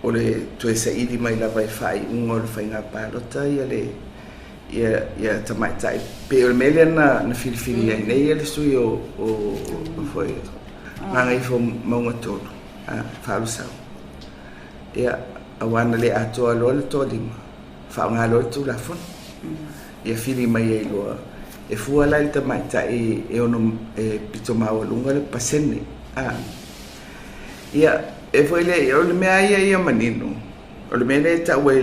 o le toe saili mai lava i faaiuga o le faiga palota ia le ia tamaitai pei o le mea lea na filifili ai nei le sui o foi Gagaifomauga 3 Faaolosau. Ia, auā na le atoa loa le toalima, faaaoga loa le Tulafono. Ia fili mai ai loa, e fua la i le tamaitai e ono e pito maualuga le pasene. Ia, e foi le, o le mea ia ia manino, o le mea lea e tau ai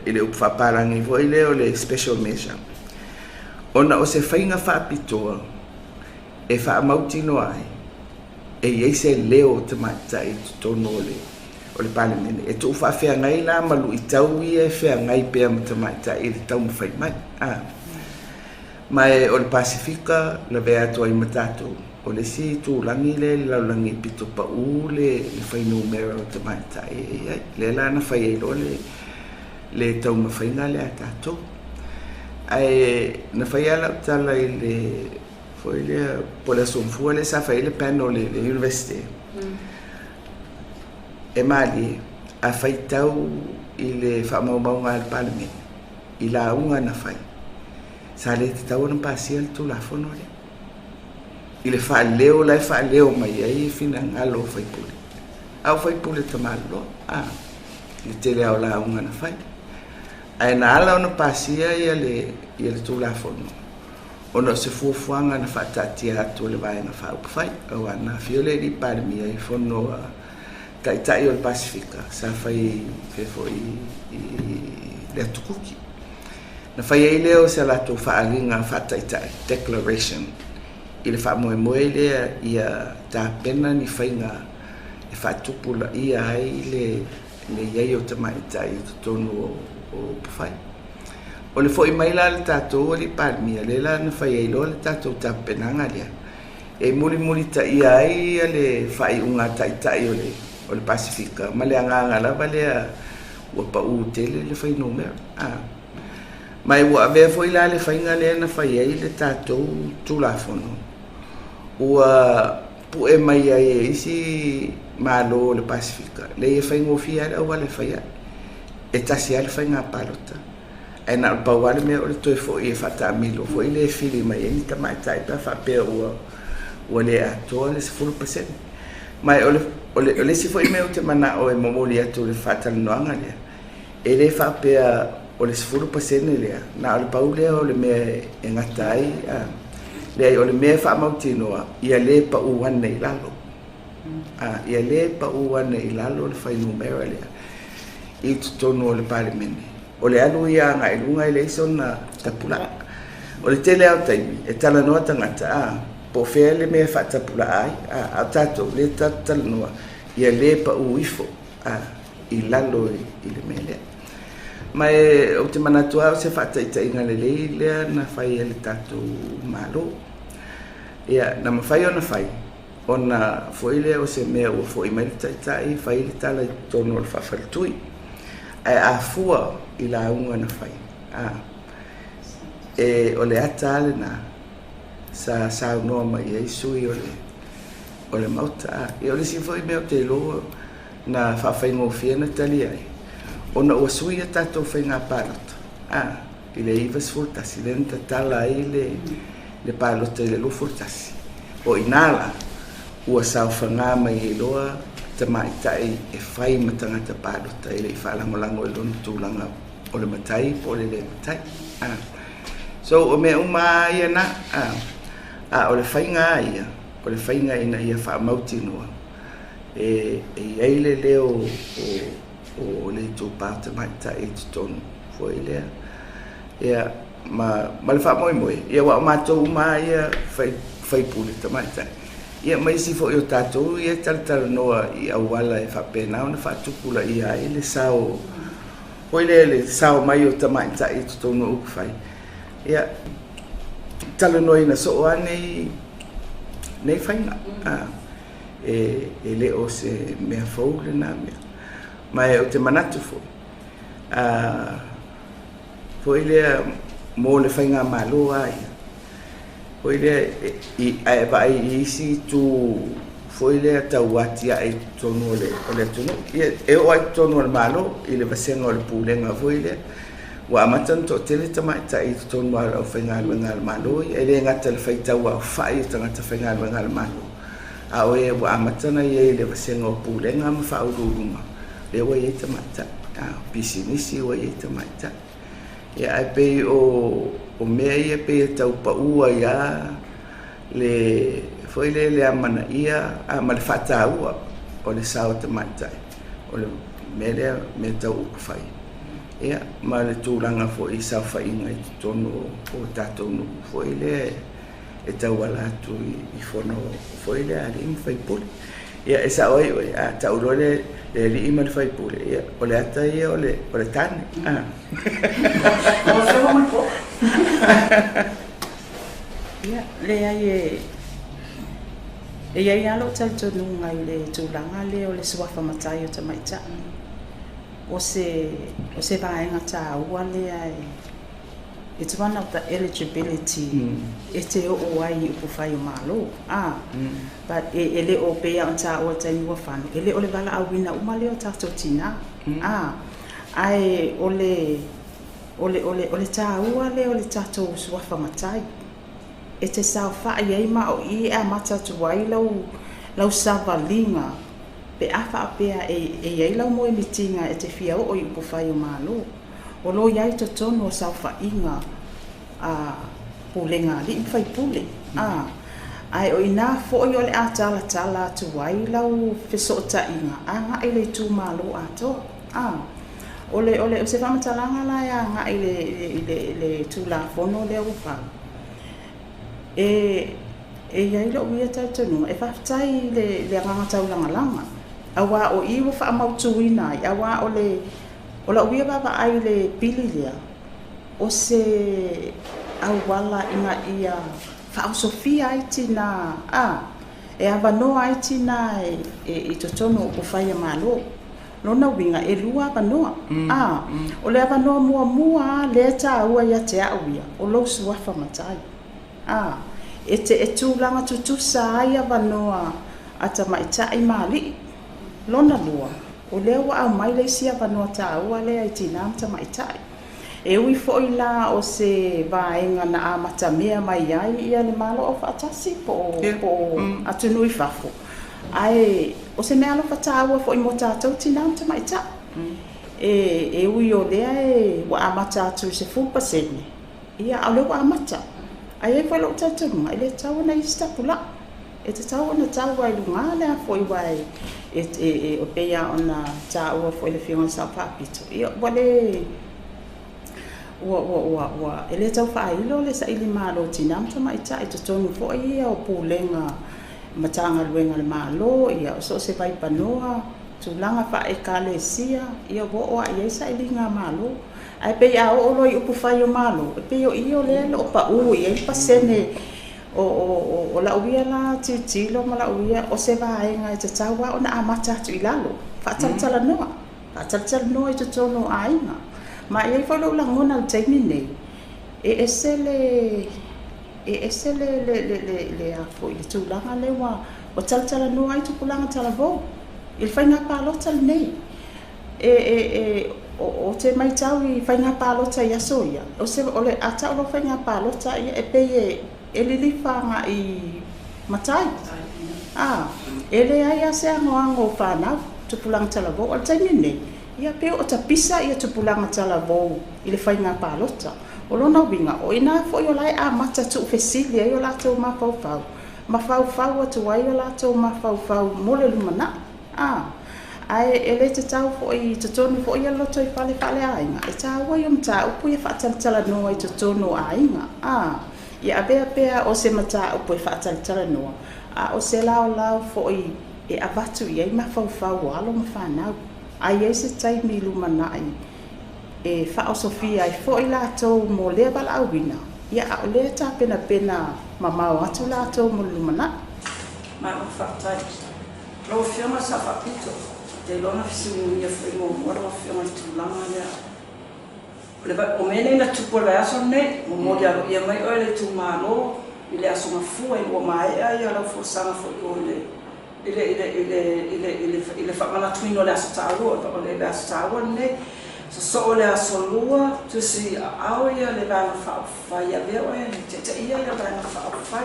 i le upu faapalagi foi lea o le special measure, ona o se faiga faapitoa e faamautinoa ai e i ai se leo o tamaitai i totonu o le Palemene, e tuufaafeagai la ma luitau ia e feagai pea ma tamaitai i le taumafai mai. Ma o le Pasefika lavea atu ai ma tatou, o le isi itulagi lea i le lalolagi e pito pau le fuainumera o tamaitai e i ai. Lea la na fai ai loa le taumafaiga lea a tatou. Ae na fai lava lau tala i le foi lea po o le Aso Gafua lea sa fai ai le panel i le University. E malie, a faitau i le faamaumauga a le Palemene i lauga na fai, sa le tatau ona pasia le Tulafono lea i le faaleo la e faaleo mai ai finagalo o faipule. A o faipule tamaliloa, i le tele lava o lauga na fai. Ae na ala ona pasia le Tulafono, ona o se fuafuaga na faataatia atu e le Vaega Faaupufai, auā na afio le alii Palemia i fono a Taitai o le Pasefika sa fai i foi i le Atu Kuki. Na fai ai lea o se latou faaaliga faataitai, declaration, i le faamoemoe lea ia tapena ni faiga e faatupulaia ai le i ai o tamaitai i totonu o upufai. O le foi mai la le tatou alii Palemia, lea la na fai ai loa le tatou tapenaga lea, e mulimulitaia ai le faaiuga a Taitai o le Pasefika ma le agaga lava lea ua pau tele le fuainumera. Ma ua avea foi la le faiga lea na fai ai le tatou Tulafono, ua pue mai ai e isi Malo o le Pasefika, leai e faigofie lava le auala e fai ai. E tasi lava le faiga palota, ae na o le pau lava le mea o le toe foi e faataamilo foi lea e fili mai ai ni tamaitai pe a faapea ua le atoa le 10%. Ma o le isi foi mea ou te manao e momoli atu i le faatalanoaga lea, e le faapea o le 10% lea, na o le pau lea o le mea e gata ai, leai o le mea e faamautinoa, ia le pau ane i lalo. A, ia lē paʻū ane i lalo le fuainumera lea i totonu o le Palemene, o le alu ia agai i luga e leai sona tapula'a. O le tele lava o taimi e talanoa tagata, a, po o fea le mea e faatapula'a ai, a, a o tatou lea tatou te talanoa ia lē paʻū ifo, a, i lalo i le mea lea. Ma e ou te manatu lava o se faataitaiga lelei lea na fai e le tatou Malo. Ia, na mafai ona fai, ona foi lea o se mea ua foi mai le Taitai fai le tala i totonu o le faafaletui. Ae a fua i lauga na fai, a, e, o le ata lava lena sa saunoa mai i ai sui o le, o le Maota. A, ia o le isi foi mea ou te iloa na faafaigofie ona talia ai, ona ua sui a tatou faiga palota, a, i le 91 lea na tatala ai le, le palota i le 21. O i ina la, ua saofaga mai ai loa tamaitai e fai ma tagata palota e le i faalagolago i lona tulaga o le matai po o le le matai. A. So, o mea uma lava ia na, a, a o le faiga lava ia, o le faiga ina ia faamautinoa e, e i ai le leo o, o le itupa o tamaitai i totonu foi lea. Ia, ma, ma le faamoemoe, ia aua o matou uma lava ia fai, faipule tamaitai, ia ma isi foi o tatou ia e talatalanoa i auala e faapena ona faatupulaia ai le sao foi lea, le sao mai o tamaitai i totonu o upufai. Ia, talanoaina soo lava nei, nei faiga. A, e, e le o se mea fou lena mea. Ma e ou te manatu foi, a, foi lea mo le faigamalo lava ia, foi lea i, a e vaai i isi itu foi lea tau atiae i totonu o le, o le atunuu, ia, e oo lava i totonu o le Malo i le vasega o le Pulega foi lea, ua amata ona toatele tamaitai i totonu lava o le aufaigaluega a le Malo ia, e le gata i le faitau aofai o tagata faigaluega a le Malo, a o e ua amata ona i ai i le vasega o Pulega ma Faauluuluga, lea ua i ai tamaitai, a o pisinisi ua i ai tamaitai. Ia, ae pei o, o mea ia pei e tau pau ai lava le, foi lea le amanaia a, ma le faataua o le sao o tamaitai, o le mea lea, mea tau upufai. Ia, ma le tulaga foi i saofaiga i totonu o tatou nuu foi lea e tauala atu i fono foi lea a alii ma faipule. Ia, e sao ai oe, a tau loa le alii ma le faipule, ia, o le ata ia o le, o le tane. A. Ia, leai e, e i ai lava lou talitonuga i le tulaga lea o le suafa matai o tamaitai. O se, o se vaega taua lea e, It's one of the eligibility e te oo ai i upufai o Malo. A, but e, e le o pei lava ona taua i le taimi ua fano, e le o le valaauina uma lea o tatou tinā. A, ae o le, o le, o le, o le taua lea o le tatou suafa matai e te saofai ai ma o i e amata atu ai lau, lau savaliga pe a faapea e, e i ai lau moemitiga e te fia oo i upufai o Malo. O lo o i ai i totonu o saofaiga a pulega alii ma faipule, a, ae o inā foi o le a talatala atu ai lau fesootaiga agai i le itumalo atoa, a. O le, o le, o se faamatalaga la e agai i le, i le, i le Tulafono lea ua fau, e, e i ai lou ia talitonuga, e faafetai i le, le agaga taulagalaga, aua o i ua faamautuina ai, aua o le, O lau ia vaavaai i le pili lea, o se auala ina ia faaosofia ai tinā, a, e avanoa ai tinā e, i totonu o upufai a Malo. Lona uiga, e lua avanoa, a. O le avanoa muamua lava lea e taua ia te au ia, o lou suafa matai, a. E te, e tulaga tutusa ai avanoa a tamaitai ma alii. Lona lua, o lea ua aumai le isi avanoa taua lea i tinā ma tamaitai. E ui foi la o se vaega na amatamea mai ai ia le Malo Aufaatasi po o, po o atunuu i fafo, ae o se meaalofa taua foi mo tatou tinā ma tamaitai. E, e ui o lea e, ua amata atu i le 10%, ia a o lea ua amata. Ae i ai foi lou talitonuga, e le tatau ona i ai se tapulaa. E tatau ona tau lava i luga le a foi aua e e e pei lava ona taua foi e le Afioga i le Sao Faapito, ia ua le ua ua ua ua e le tau faailo le saili malo o tinã ma tamaitai i totonu foi ia o pulega Matagaluega a le Malo, ia so o se vaipanoa, tulaga faa-Ekalesia, ia ua oo lava i ai sailiga a Malo. Ae pei a oo loa i upufai o Malo, e pei o i o lea o lo o pau i ai le pasene o, o, o, o lau ia la tilotilo ma lau ia, o se vaega e tatau lava ona amata atu i lalo, faatalatalanoa, faatalatalanoa i totonu o aiga. Ma e i ai foi lou lagona i le taimi lenei, e ese le E ese le, le, le, le, le, a foi, le tulaga lea ua, ua talatalanoa ai tupulaga talavou i le faiga palota lenei. E, e, e, o, ou te matau i faiga palota i aso ia, o se, o le, a tau loa faiga palota, ia, e pei e, e lilifa agai matai. A, e leai lava se anoano o fanau, tupulaga talavou. O le taimi lenei, ia, pei o tapisa ia tupulaga talavou i le faiga palota. O lona uiga, o i ina foi o la e amata tuufesili ai o latou mafaufau, ma faufau atu ai o latou mafaufau mo le lumanai. A, ae e le tatau foi i totonu foi ia lotoifale faaleaiga, e taua ia mataupu ia faatalatalanoa i totonu o aiga. A, ia avea pea o se mataupu e faatalatalanoa, a o se laolao foi e avatu i ai mafaufau o alo ma fanau. A i ai se taimi i lumanai e faaosofia ai foi latou mo lea valaauina, ia a o lea e tapenapena mamao atu latou mo le lumanai. Malo faafetai. Lau Afioga Sao Faapito, ou te iloa na fesiligia foi muamua lau Afioga i le tulaga lea. O le o mea nei na tupu o le vaiaso lenei, momoli aloaia mai oe e le itumalo i le Aso Gafua ina ua maea ia lau folasaga foi o le i le, i le, i le, i le, i le, i le faamanatuina o le aso taua, o le aso taua lenei, sosoo le aso Lua, tusi aao ia le Vaega Faaupufai, avea oe e taitaia ia Vaega Faaupufai.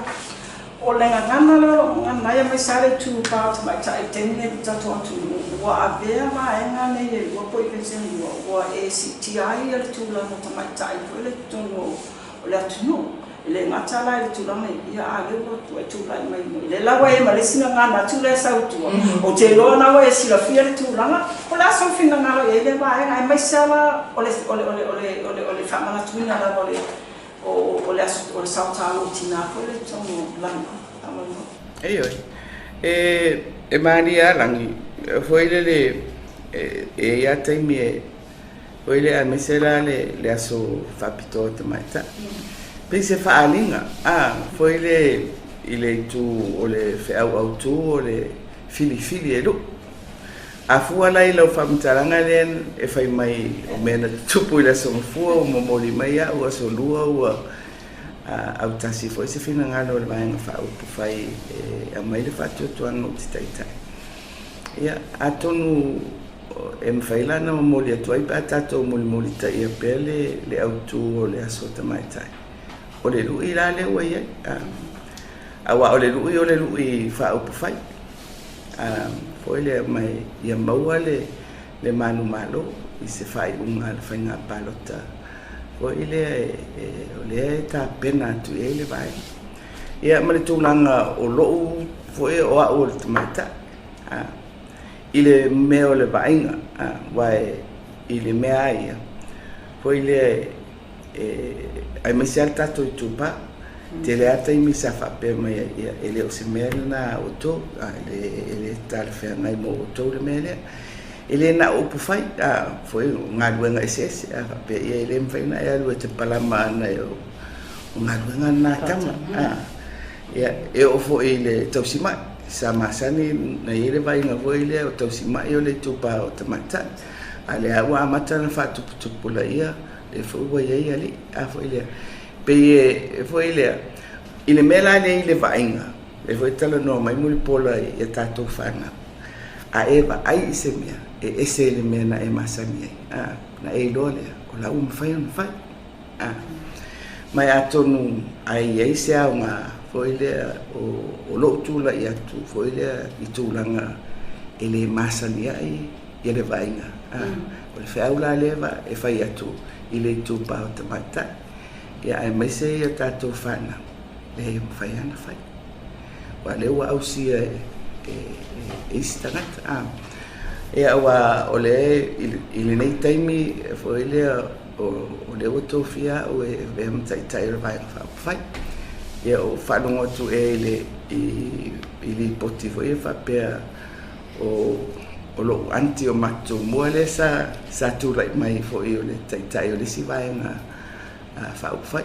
O le gagana lea o lo o gagana ai aemaise lava le itupa o tamaitai i le taimi lenei i le tatou atunuu, ua avea vaega nei e lua po o events e lua, ua e siitia ai le tulaga o tamaitai foi lea i totonu o le atunuu. E le gata la i le tulaga lea, ia a o lea ua e tulai mai, lea la ua e ma le isi gagana atu lea e sau i tua, ou te iloa la ua e silafia le tulaga, po o le a sou finagalo i ai lea vaega, aemaise lava la o le, o le, o le, o le, o le, o le faamanatuina lava o le, o, o le aso, o le sao taua o tina foi lea i totonu o Lagi. Faamolemole. Ioe. E, e malie lava Lagi, foi lele, e, e i ai lava taimi e, Foi lea aemaise la le, le aso faapitoa o tamaitai. Pei se faaaliga, a, foi le i le itu o le feau autu o le filifili e luʻu. A fua la i lau faamatalaga lea e fai mai o mea na tutupu i le aso Gafua ua momoli mai au aso Lua ua autasi foi se finagalo o le Vaega Faaupufai e aumai le faatuatuaga ou te taitai. Ia, atonu e mafai la ona momoli atu ai pe a tatou mulimulitaia pea le, le autu o le aso tamaitai. O le lui la lea ua i ai. Aua o le lui o le lui faaupufai. Foi lea mai ia maua le, le manumalo i se faaiuga a le faiga palota foi lea e, e, o lea e tapena atu i ai le vaega. Ia ma le tulaga o lou foi o au o le tamaitai. I le mea o le vaaiga, aua i le mea lava ia, foi lea e, aemaise lava le tatou itupa, tele lava taimi sa faapea mai ai, ia, e le o se mea lena a outou, e le talafeagai mo outou le mea lea. E le na o upu fai, foi o galuega eseese, a faapea, ia, e le mafai ona e alu e te palama ana e o galuega na a tama. Ia, e oo foi i le tausimai, sa masani na i ai le vaaiga foi lea o tausimai o le itupa o tamaitai, a o lea ua amata ona faatuputupulaia, lea foi ua i ai alii, a foi lea. Pei e foi lea, i le mea la lea i le vaaiga, lea foi e talanoa mai Mulipola i a tatou fanau, a e vaai i se mea, e ese i le mea na e masani ai, a, ona e iloa lea, o la ua mafai ona fai. A. Mai atonu a i ai se aoga foi lea o lou tulai atu foi lea i tulaga e le masani ai ia le vaaiga. A. O le feau la lea e fai atu i le itupa o tamaitai, ia aemaise ia tatou fanau, leai e mafai lava ona fai. Aua lea ua ausia e isi tagata. A. Ia, aua o lea i lenei taimi foi lea o lea ua tofia au e avea ma Taitai o le Vaega Faaupufai. Ia, ua faalogo atu ea i le i lipoti foi ia faapea o lou aunty o matou tumua lea sa tulai mai foi o le Taitai o le isi Vaega Faaupufai.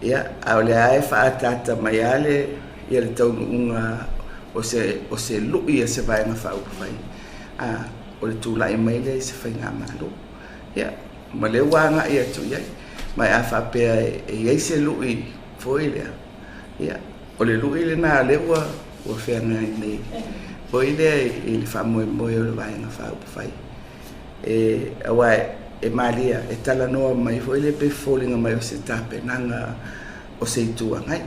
Ia, a o lea lava e faaataata mai lava le, ia le taunuuga o se, o se lui a se Vaega Faaupufai, a, o le tulai mai lea i se faigamalo. Ia, ma lea ua agai atu i ai. Ma a faapea e i ai se lui foi lea, ia, o le lui lena lea ua, ua feagai nei foi lea i le faamoemoe o le Vaega Faaupufai. E, aua e malie e talanoa mai foi lea pe foliga mai o se tapenaga o se Itu Agai.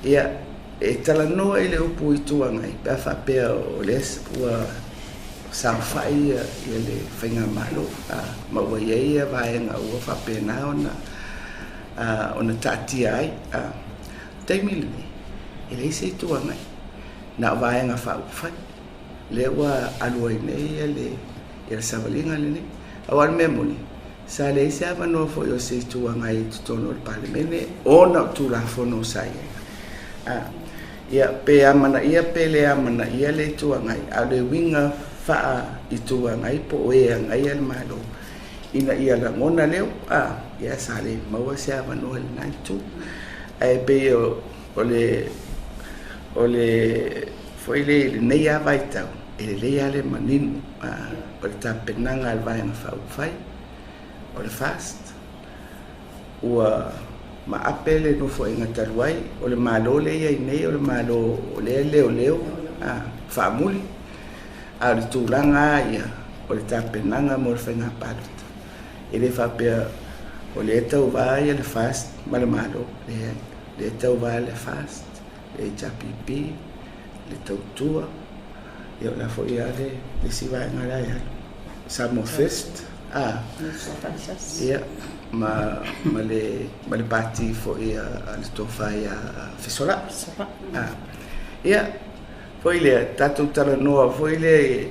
Ia, e talanoa i le upu Itu Agai pe a faapea o lea ua saofai ia le faigamalo ma ua i ai ia vaega ua faapena ona ona taatia ai. Taimi lenei, e leai se Itu Agai, na o Vaega Faaupufai. Lea ua alu ai nei le savaliga lenei. Aua o le mea moni, sa leai se avanoa foi o se Itu Agai i totonu o le Palemene ona o Tulafono sa i ai. Ia, pe amanaia pe le amanaia le Itu Agai, a o le uiga faa-Itu Agai po o e agaia le Malo, ina ia lagona leo, ia sa le maua se avanoa i lena itu. Ae pei o le o le foi lea i lenei lava vaitau, e lelei lava le manino o le tapenaga a le Vaega Faaupufai, o le FAST, ua maape le Nofoaiga talu ai, o le Malo lea e i ai nei, o le Malo o lea e leoleo faamuli, a o le tulaga lava ia o le tapenaga mo le faiga palota, e le faapea o lea e tauva le FAST ma le Malo, leai, o lea e tauva le FAST, le HRPP, le Tautua, ia o le a foi lava le isi vaega la e alu, Samoa First, a, ia, ma, ma le, ma le pati foi a le tofa ia Fesolai. A, ia, foi lea, tatou talanoa foi lea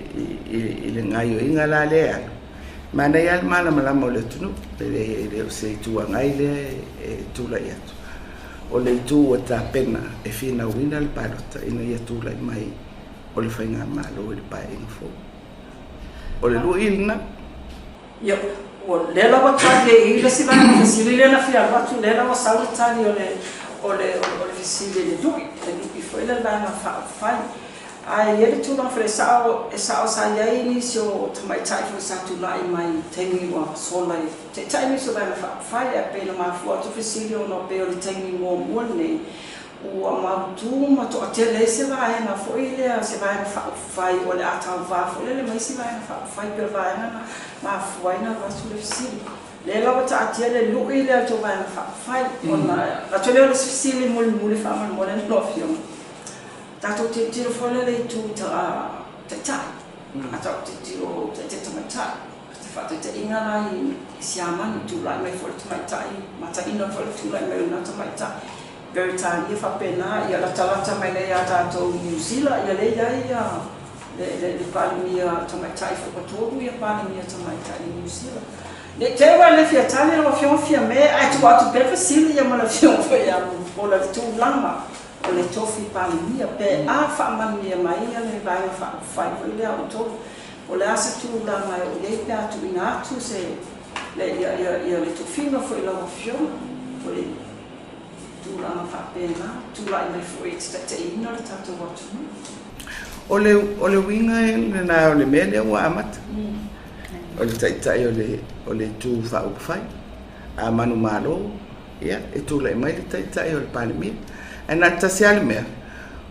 i le gaoioiga la lea e alu, manaia lava le malamalama o le atunuu, e le o se Itu Agai lea e tulai atu. O le itu ua tapena e finauina le palota ina ia tulai mai o le faigamalo i le Paeaiga fou. O le lui lena. Ia, o lea la ua tali e i le isi vaega fesili lea na fia alu atu, lea la ua sau le tali o le, o le, o le fesili i le lui, le lui foi lea le vaega faaupufai. Ae i ai le tulaga foi, e sao, e sao sa i ai nisi o tamaitai foi sa tulai mai i taimi ua sola i Taitai nisi o Vaega Faaupufai, ae pei na mafua atu fesili ona pei o le taimi muamua lenei ua mautu ma toatele ai se vaega foi lea, se Vaega Faaupufai o le a tauva foi lele ma isi Vaega Faaupufai, pei o le vaega na mafua ai ona avatu le fesili. Lea la ua taatia le lui lea o le tou Vaega Faaupufai ona avatu lea o le isi fesili mulimuli faamolemole lau Afioga. Tatou tilotilo foi lea i le itu taitai, a tatou tilotilo taitai tamaitai. O se faataitaiga la i Siamani, tulai mai foi le tamaitai, mataina foi le tulai mai o lena tamaitai. Peretania faapena, ia latalata mai nei ia tatou i Niu Sila, ia lea e i ai ia le Palemia tamaitai foi ua 3 ia Palemia tamaitai i Niu Sila. Ne i te i ua le fia tali lau Afioga Fiame, ae tuu atu pea le fesili ia ma le Afioga foi ia Mulipola i le tulaga o le tofi Palemia, pe a faamanuia mai ia le Vaega Faaupufai foi lea a outou. Po o le a se tulaga e oo i ai pe a tuuina atu se le ia ia ia le tofiga foi i lau Afioga, o le tulaga faapena, tulai mai foi e te taitaiina le tatou atunuu. O le o le uiga lena o le mea lea ua amata, o le Taitai o le o le Itu Faaupufai, a manumalo, ia, e tulai mai le Taitai o le Palemia. Ae na o le tasi lava le mea,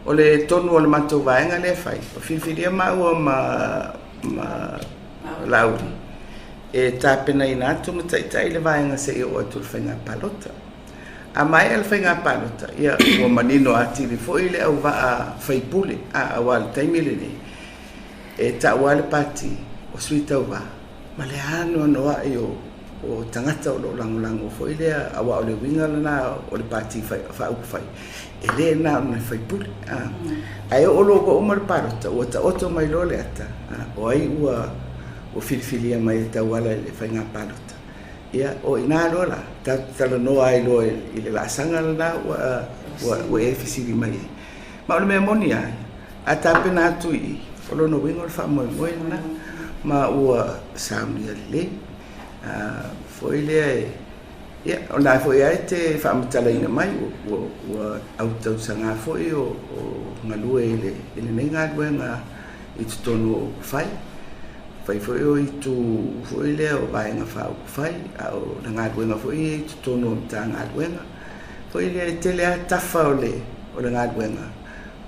o le tonu o le matou vaega lea e fai, o filifilia maua ma, ma Laauli e tapenaina atu ma taitai le vaega se i oo atu i le faiga palota. A maea le faiga palota, ia, ua manino atili foi le auvaa faipule, a, aua o le taimi lenei, e tau lava le pati o sui tauva ma le anoanoai o o tagata o lo o lagolago foi lea, aua o le uiga lena o le Pati Faaupufai, e le na o ni faipule. Ae oo loa ua uma le palota, ua taoto mai loa le ata, o ai ua filifilia mai e tauala i le faiga palota. Ia, o i ina loa la, tatou te talanoa ai loa i le laasaga lena ua e fesili mai ai. Ma o le mea moni lava, a tapena atu i i, o lona uiga o le faamoemoe lena, ma ua saunia lelei. Foi lea e, ia, o lena foi lava e te faamatalaina mai, ua autausaga foi o galue i lenei galuega i totonu o upufai. Fai foi o itu foi lea o Vaega Faaupufai, a o le galuega foi ia i totonu o Matagaluega. Foi lea e tele lava tafa o le galuega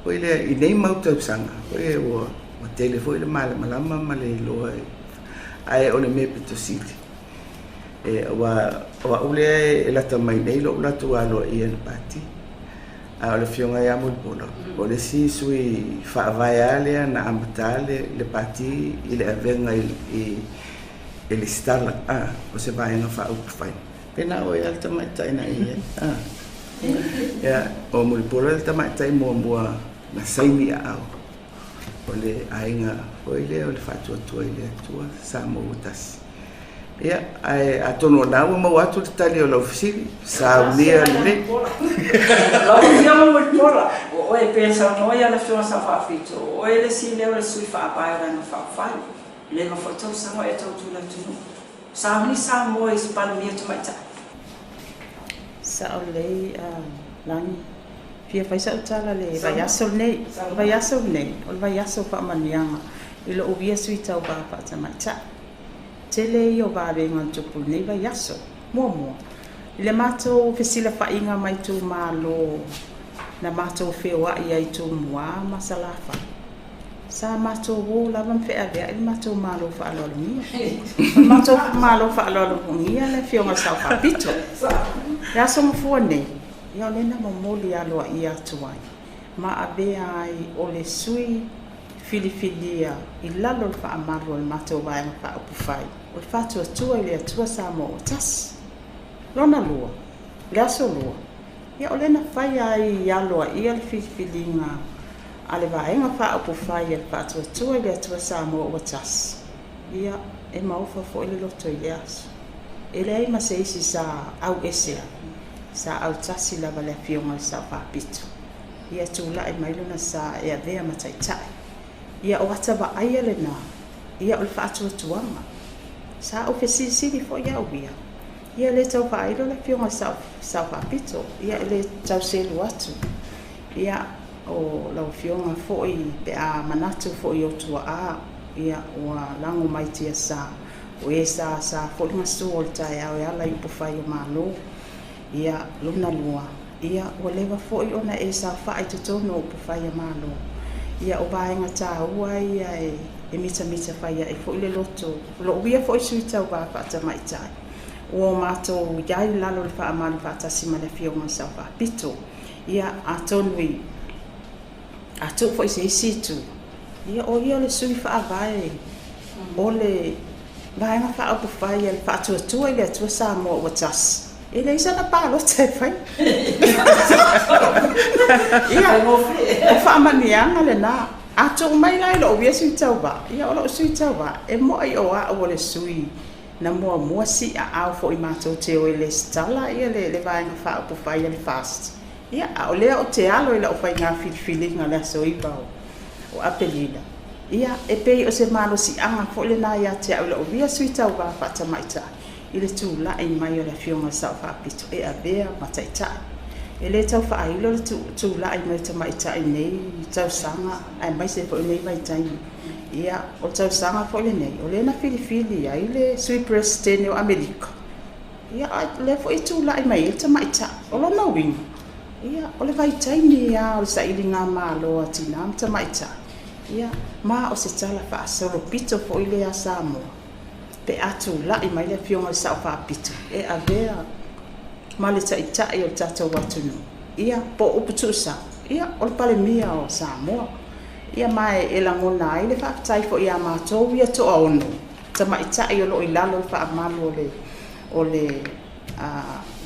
foi lea i nei mau tausaga, foi lea ua tele foi le malamalama ma le iloa, ae o le mea pito sili, aua o au lea e lata mai nei lou latou aloaia i le Pati. A o le Afioga ia Mulipola, o le isi sui faavae lava lea na amata le Pati i le avega i lesitala o se Vaega Faaupufai. Pe na oe lava le tamaitai na e i ai. Ia, o Mulipola le tamaitai muamua na saini aao o le aiga foi lea o le Faatuatua i le Atua Samoa ua Tasi. Ia, ae atonu o lena ua maua atu le tali o lau fesili, saunia lelei. Lau Afioga Mulipola, o oe e pei ona saunoa ia le Afioga Saofaapito, o oe le isi lea o le sui faavae o Vaega Faaupufai. Leva foi tausaga o e tautua i le atunuu. Sauni Samoa i se Palemia Tamaitai. Sao lelei Lani. Fia fai sau tala le vaiaso lenei. O le vaiaso lenei, o le vaiaso o faamanuiaga i lou ia sui tauva faatamaitai. Tele ia o vavega na tupu i lenei vaiaso. Muamua, i le matou fesilafaiga mai itumalo na matou feoai ai i Tumua ma Salafai, Sa matou o lava ma feaveai le matou Malo faaaloalogia. O le matou Malo faaaloalogia le Afioga i le Sao Faapito. Le Aso Gafua nei, ia o lea na momoli aloaia atu ai ma avea ai o le sui filifilia i lalo o le faamalu a le matou Vaega Faaupufai o le Faatuatua i le Atua Samoa ua Tasi. Lona lua, le Aso Lua, Ia o lea na fai ai aloaia le filifiliga a le Vaega Faaupufai a le Faatuatua i le Atua Samoa ua Tasi, ia, e maofa foi le loto i lea aso. E leai ma se isi sa auese ai, sa autasi lava le Afioga i le Sao Faapito. Ia tulai mai lona sa e avea ma taitai. Ia o ata vaaia lena, ia o le faatuatuaga. Sa ou fesilisili foi au ia, Ia e le tau faailo le Afioga i le Sao Faapito, ia e le tau selu atu. Ia o lau Afioga foi pe a manatu foi i ou tuaa, ia ua lago mai tiasa, o e sa sa foi le gasu o le taeao e ala i upufai o Malo. Ia lona lua, ia ua leva foi ona e saofai i totonu o upufai o Malo. Ia o vaega taua ia e mitamita fai ai foi le loto o lou ia foi sui tauva faatamaitai. Ua o matou i ai i lalo o le faamalu faatasi ma le Afioga i le Sao Faapito. Ia, atonu i, a tuu foi i se isi itu, ia o ia o le sui faavae o le Vaega Faaupufai a le Faatuatua i le Atua Samoa ua Tasi. E leai sana palota e fai. Ia, o faamanuiaga lena. A tuu mai la i lou ia sui tauva, ia o lou sui tauva, e mo'i o a'u o le sui na muamua si'aao foi matou te o e lesitala ia le Vaega Faaupufai a le FAST. Ia, a o lea ou te alo i lau faiga filifiliga i le aso 9 o Aperila, ia, e pei o se malosiaga foi lena ia te au i lou ia sui tauva faatamaitai i le tulai mai o le Afioga i le Sao Faapito e avea ma taitai. E le tau faailo le tulai mai o tamaitai i nei tausaga aemaise foi lenei vaitaimi. Ia, o le tausaga foi lenei, o lea na filifili ai le Sui Peresetene o Amerika, ia, a o lea foi e tulai mai ai le tamaitai. O lona uiga, ia, o le vaitaimi lava o le sailigamalo a tina ma tamaitai, ia, ma o se tala faasolopito foi lea a Samoa pe a tulai mai le Afioga i le Sao Faapito e avea ma le Taitai o le tatou atunuu, ia, po o upu tuusao, ia, o le Palemia o Samoa. Ia, ma e lagona ai le faafetai foi ia matou ia toaono tamaitai o lo o i lalo o le faamalu o le. o le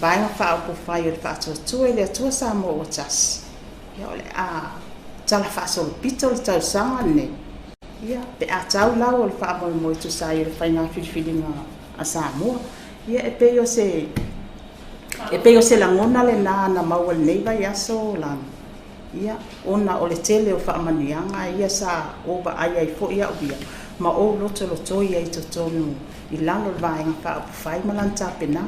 Vaega Faaupufai o le Faatuatua i le Atua Samoa ua Tasi, ia o le a talafaasolopito le tausaga lenei, ia pe a tau lau o le faamoemoe e tusa ai o le faiga filifiliga a Samoa. Ia e pei o se e pei o se lagona lena na maua i lenei vaiaso Lano, ia ona o le tele o faamanuiaga ia sa ou vaai ai foi au ia ma ou lotolotoi ai i totonu i lalo o le Vaega Faaupufai ma lana tapenaga.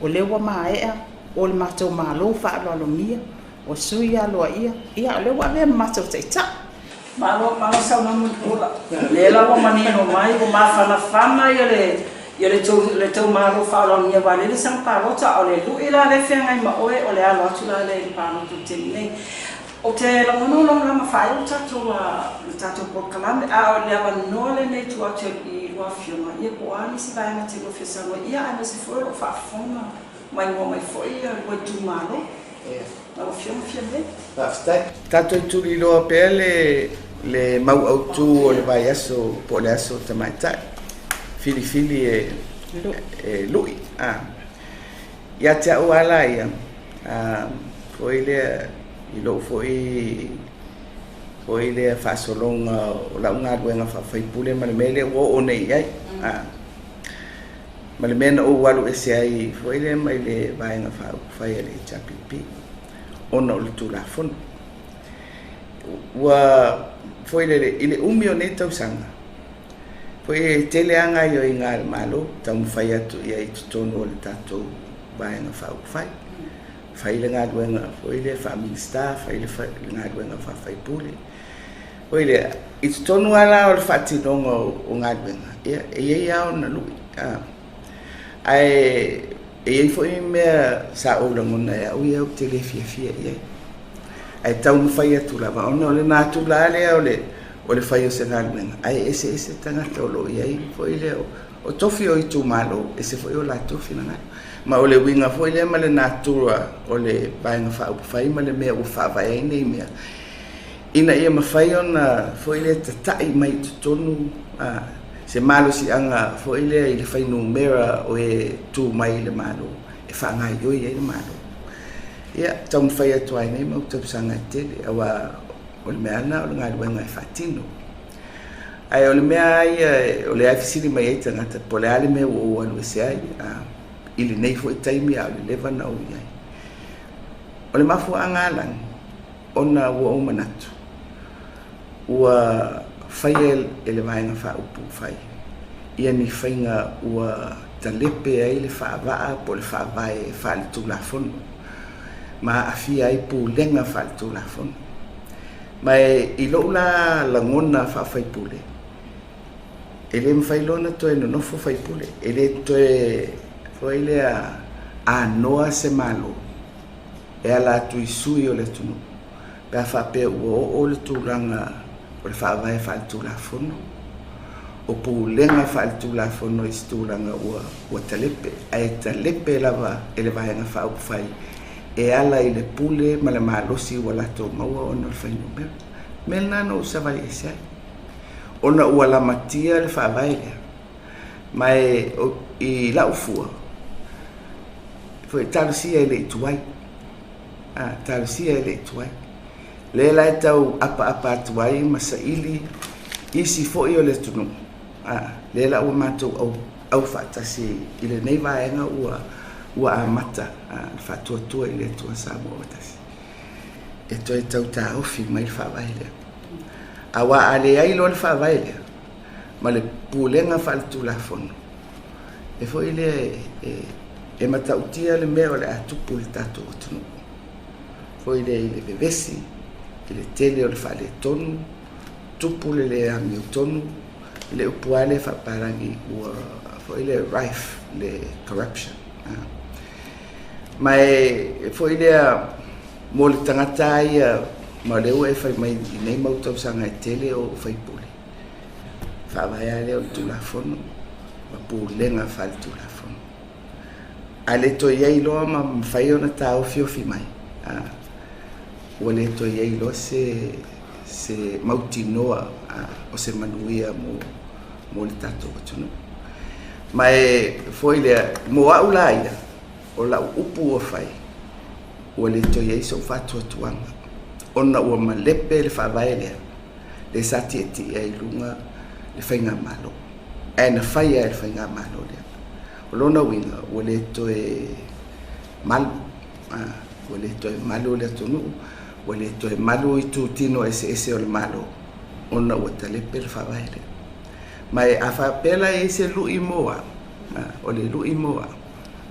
O lea ua maea o le matou Malo faaaloalogia, o sui aloaia, ia o lea ua avea ma matou taitai. Malo, malo saunoa Mulipola. Lea la ua manino mai, ua mafanafana ia le ia le tou le tou Malo faaaloalogia aua lele saga palota, a o le lui la lea e feagai ma oe, o le alo atu la lea i le palota i le taimi nei. Ou te lagona o lamalama faaiu le tatou le tatou polokalame, a o le avanoa lenei e tuu atu i lua afioga, ia po o a nisi vaega te lua fia saunoa ai, ia aemaise foi o lo o faafofoga maimoa mai foi ia lua itumalo. Lau Afioga Fiame. Faafetai. Tatou tuliloa pea le le mau autu o le vaiaso po o le aso tamaitai filifili e e lui. A. Ia te au lava la ia, a, foi lea i lou foi foi lea faasologa o lau galuega faa-faipule ma le mea lea ua oo nei i ai. A. Ma le mea na ou alu ese ai foi lea mai le Vaega Faaupufai a le HRPP, ona o le Tulafono. Ua foi lele, i le umi o nei tausaga, foi e tele lava gaoioiga a le Malo taumafai atu i ai i totonu o le tatou Vaega Faaupufai. Fai le galuega foi lea faa-Minisita, fai le galuega faa-faipule. Foi lea, i totonu lava la o le faatinoga o galuega, ia, e i ai lava ona lui. Ae e i ai foi mea sa ou lagona e au ia ou te le fiafia i ai. Ae taumafai atu lava, ona o le natura lava lea o le, o le fai o se galuega, ae eseese tagata o lo o i ai foi lea o tofi o itumalo, ese foi o latou finagalo. Ma o le uiga foi lea ma le natura o le Vaega Faaupufai ma le mea ua faavae ai nei mea, ina ia mafai ona foi lea tata'i mai i totonu se malosiaga foi lea i le fuainumera o e tu mai i le Malo e faagaoioi ai le Malo. Ia, taumafai atu ai nei mau tausaga e tele, aua o le mea lava lena o le galuega e faatino. Ae o le mea lava ia o lea e fesili mai ai tagata po o le a le mea ua ou alu ese ai i lenei foi taimi a o le leva ona ou i ai. O le mafuaaga lava ona ua ou manatu ua faia e le Vaega Faaupufai ia ni faiga ua talepe ai le faavaa po o le faavae faaletulafono ma aafia ai pulega faaletulafono. Ma i lou la lagona faafaipule, e le mafai loa ona toe nonofo faipule, e le toe foi lea anoa se Malo e ala atu i sui o le atunuu pe a faapea ua oo le tulaga o le faavae faaletulafono, o pulega faaletulafono i se tulaga ua ua talepe, ae talepe lava e le Vaega Faaupufai e ala i le pule ma le malosi ua latou maua ona o le fuainumera. O le mea lena na ou savali ese ai, ona ua lamatia le faavae lea. Ma e i lau fua, foi talosia e le i tuai. A, talosia e le i tuai. Lea la e tau apaapa atu ai ma saili isi foi o le atunuu. A, lea la ua matou au, au faatasi i lenei vaega ua, ua amata a, le faatuatua i le Atua Samoa ua tasi. E toe tau taofi mai le faavae lea. Aua a leai loa le faavae lea, ma le pulega faaletulafono, e foi lea e matautia le mea o le a tupu i le tatou atunuu. Foi lea i le vevesi, i le tele o le faaletonu, tupu le le amiotonu, i le upu lava lea faapalagi ua foi lea rife le corruption. Ma e foi lea mo le tagata lava ia, ma o lea ua e fai mai i nei mau tausaga e tele o faipule, faavae lava lea o le Tulafono ma pulega faaletulafono. A le toe i ai loa ma mafai ona taofiofi mai, a, ua le toe i ai loa se, se mautinoa a, o se manuia mo, mo le tatou atunuu. Ma e foi lea, mo au la ia, o lau upu ua fai, ua le toe i ai so'u faatuatuaga, ona ua malepe le faavae lea, lea sa tietie ai i luga le faigamalo, ae na fai lava e le faigamalo lea. O lona uiga, ua le toe malu, ua le toe malu le atunuu, ua le toe malu itutino eseese o le Malo, ona ua talepe le faavae lea. Ma e a faapea la e i ai se lui mo au, o le lui mo au,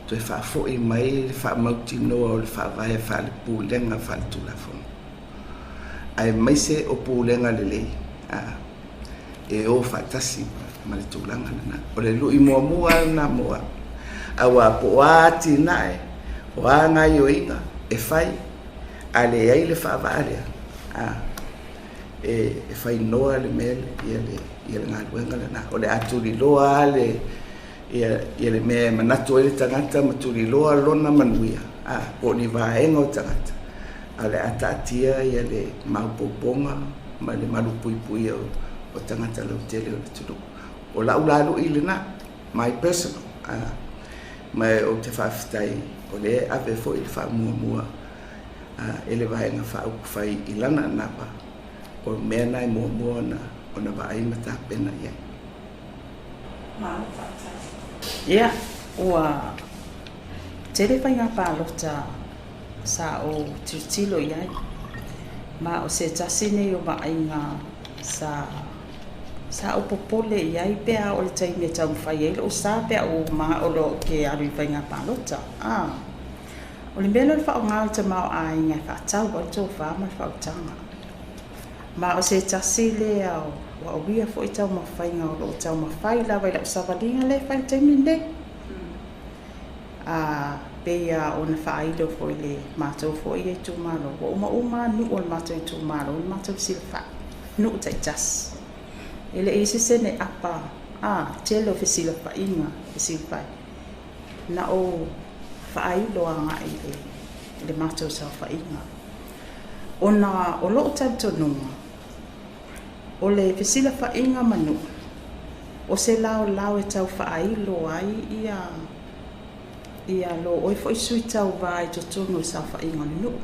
toe faafoi mai le faamautinoa o le faavae faale-pulega faale-tulafono, aemaise o pulega lelei e o faatasi ma le tulaga lena. O le lui muamua lava lena mo au. Aua po o a atinae, o a gaoioiga e fai, a leai le faavaa lea, e fai noa le mea ia le galuega lena. O le a tuliloa lava le ia le mea e manatu ai le tagata ma tuliloa lona manuia, po o ni vaega o tagata, a o le a taatia le maopoopoga ma le malupuipuia o tagata lautele o le atunuu. O lau la lui lena, my personal, ma ou te faafetai o lea e ave foi le faamuamua e le Vaega Faaupufai i lana anava, o mea na e muamua ona vaai ma tapena i ai. Malo faafetai. Ia, ua tele faiga palota sa ou tilotilo i ai, ma o se tasi nei o vaaiga sa sa ou popole i ai pe a oo i le taimi e taumafai ai lou sa pe a ou manao loa ou te alu i faiga palota. A, o le mea lea o le faaaoga o le tamaoaiga e faatau ai le tofa ma le faautaga. Ma o se tasi lea o au ia foi taumafaiga o lo o taumafai lava i lau savaliga lea e fai i le taimi lenei. A pei lava ona faailo foi i le matou foi ia itumalo, ua uma uma lava nuu o le matou itumalo ona matou fesilafai, nuu taitasi. E le i i ai se seneapa, a, tele o fesilafaiga, fesilafai. Na ou faailo agai i le matou saofaiga. Ona o lou talitonuga, o le fesilafaiga ma nuu, o se laolao e tau faailo ai ia ia lo oe foi sui tauva i totonu o le saofaiga o le nuu.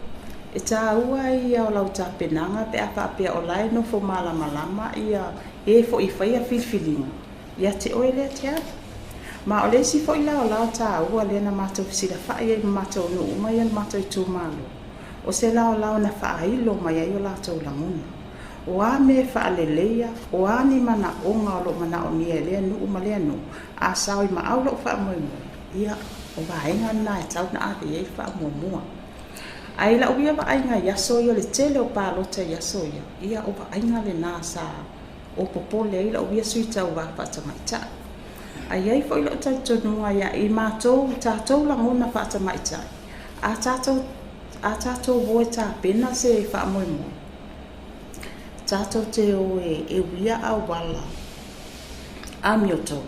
E taua ia o lau tapenaga pe a faapea o la e nofo malamalama ia e foi e faia filifiliga ia te oe lea te alu. Ma o le isi foi laolao taua lea na matou fesilafai ai ma matou nuu uma ia o le matou itumalo, o se laolao na faailo mai ai o latou lagona. O a mea e faaleleia, o a ni manaoga o lo o manaomia e lea nuu ma lea nuu, a sao i maau lou faamoemoe, ia, o vaega na e tatau ona ave i ai le faamuamua. Ae i lau ia vaaiga i aso ia, o le tele o palota i aso ia, ia o vaaiga lena sa ou popole ai lau ia sui tauva faatamaitai. Ae i ai foi lou talitonuga ia i matou, tatou lagona faatamaitai, a tatou a tatou o e tapena se faamoemoe, tatou te o e uia auala amiotonu,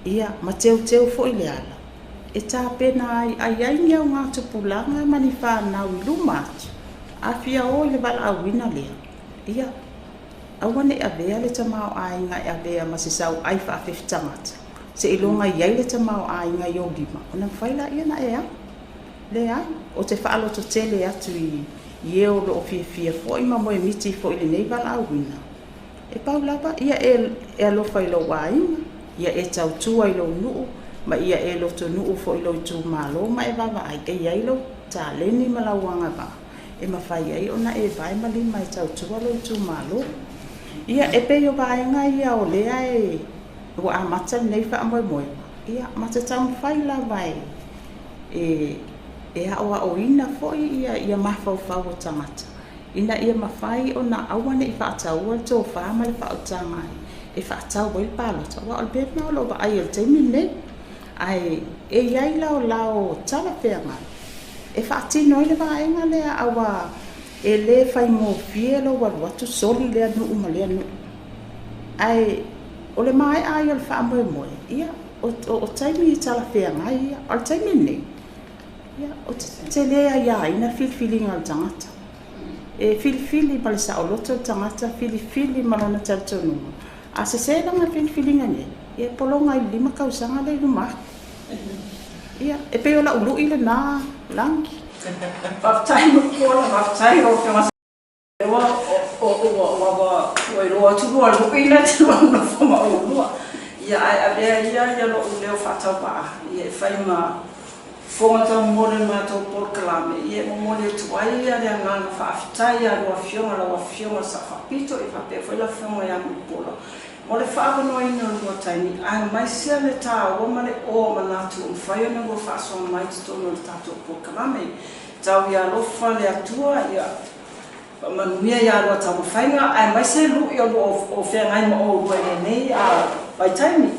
ia, ma teuteu foi le ala e tapena ai, a i ai ni augatupulaga ma ni fanau i luma atu, a fia o i le valaauina lea, ia, aua ne i avea le tamaoaiga e avea ma se sauai faafefetagata, seiloga i ai le tamaoaiga i ou lima, ona mafai lea ona e alu. Leai, ou te faalototele atu i e o lo o fiafia foi ma moemiti foi i lenei valaauina, e pau lava, ia e alofa i lou aiga, ia e tautua i lou nuu, ma ia e lotonuu foi i lou itumalo ma e vaavaai e i ai lou taleni ma lau agavaa e mafai ai ona e vae ma lima e tautua lou itumalo. Ia, e pei o vaega ia o lea e ua amata lenei faamoemoega, ia, ma te taumafai lava e aoaoina foi ia mafaufau o tagata ina ia mafai ona aua ne i faataua le tofa ma le faautaga e faatau ai le palota, aua o le mea lena o lo o vaai i le taimi lenei. Ae e i ai laolao talafeagai e faatino ai le vaega lea, aua e le faigofie lou alu atu soli lea nuu ma lea nuu. Ae o le maea ai o le faamoemoe, ia, o taimi talafeagai ia. O le taimi lenei, ia, ou te le aiaina le filifiliga o le tagata. E filifili ma le saoloto le tagata, filifili ma lona talitonuga. A sese lana filifiliga nei, Ia e pologa i le 5 tausaga lea i luma atu. Ia, e pei o lau lui lena Lagi. Faafetai Mulipola, faafetai lau Afioga Ua ua ua iloa atu lua lui na te lua nofo ma oulua. Ia ae avea ia ia lo'u leo faatauvaa ia e fai ma fofoga taumomoli o le matou polokalame ia e momoli atu ai ia le agaga faafetai ia lua afioga lau afioga le Sao Faapito ia faapea foi le afioga ia Mulipola mo le faaavanoaina o le lua taimi aemaise le taua ma le oa manatu ua mafai ona lua faasoa mai totonu o le tatou polokalame. Tau ia alofa le Atua ia faamanuia ia lua taumafaiga aemaise lu'i o lo o feagai ma oulua i lenei vaitaimi.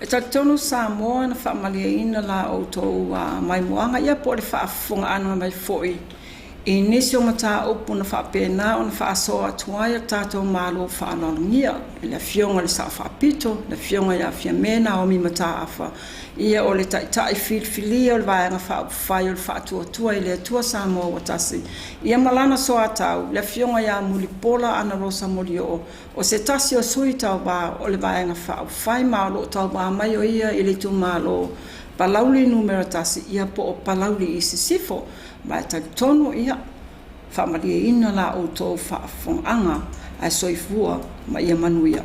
E talitonu Samoa na faamalieina la outou maimoaga ia po o le faafofogaaga mai foi i nisi o mataupu na faapena ona faasoa atu ai a tatou Malo faaaloalogia i le Afioga i le Sao Faapito, le Afioga ia Fiame Naomi Mataafa, Ia o le Taitai filifilia o le Vaega Faaupufai o le Faatuatua i le Atua Samoa ua Tasi, ia ma lana soatau, le Afioga ia Mulipola Anarosa Molioo, o se tasi o sui tauva o le Vaega Faaupufai ma o lo o tauva mai o ia i le itumalo Palauli Numera 1, ia po o Palauli i Sisifo. Ma e talitonu, ia, faamalieina la outou faafofogaaga, ae soifua ma ia manuia.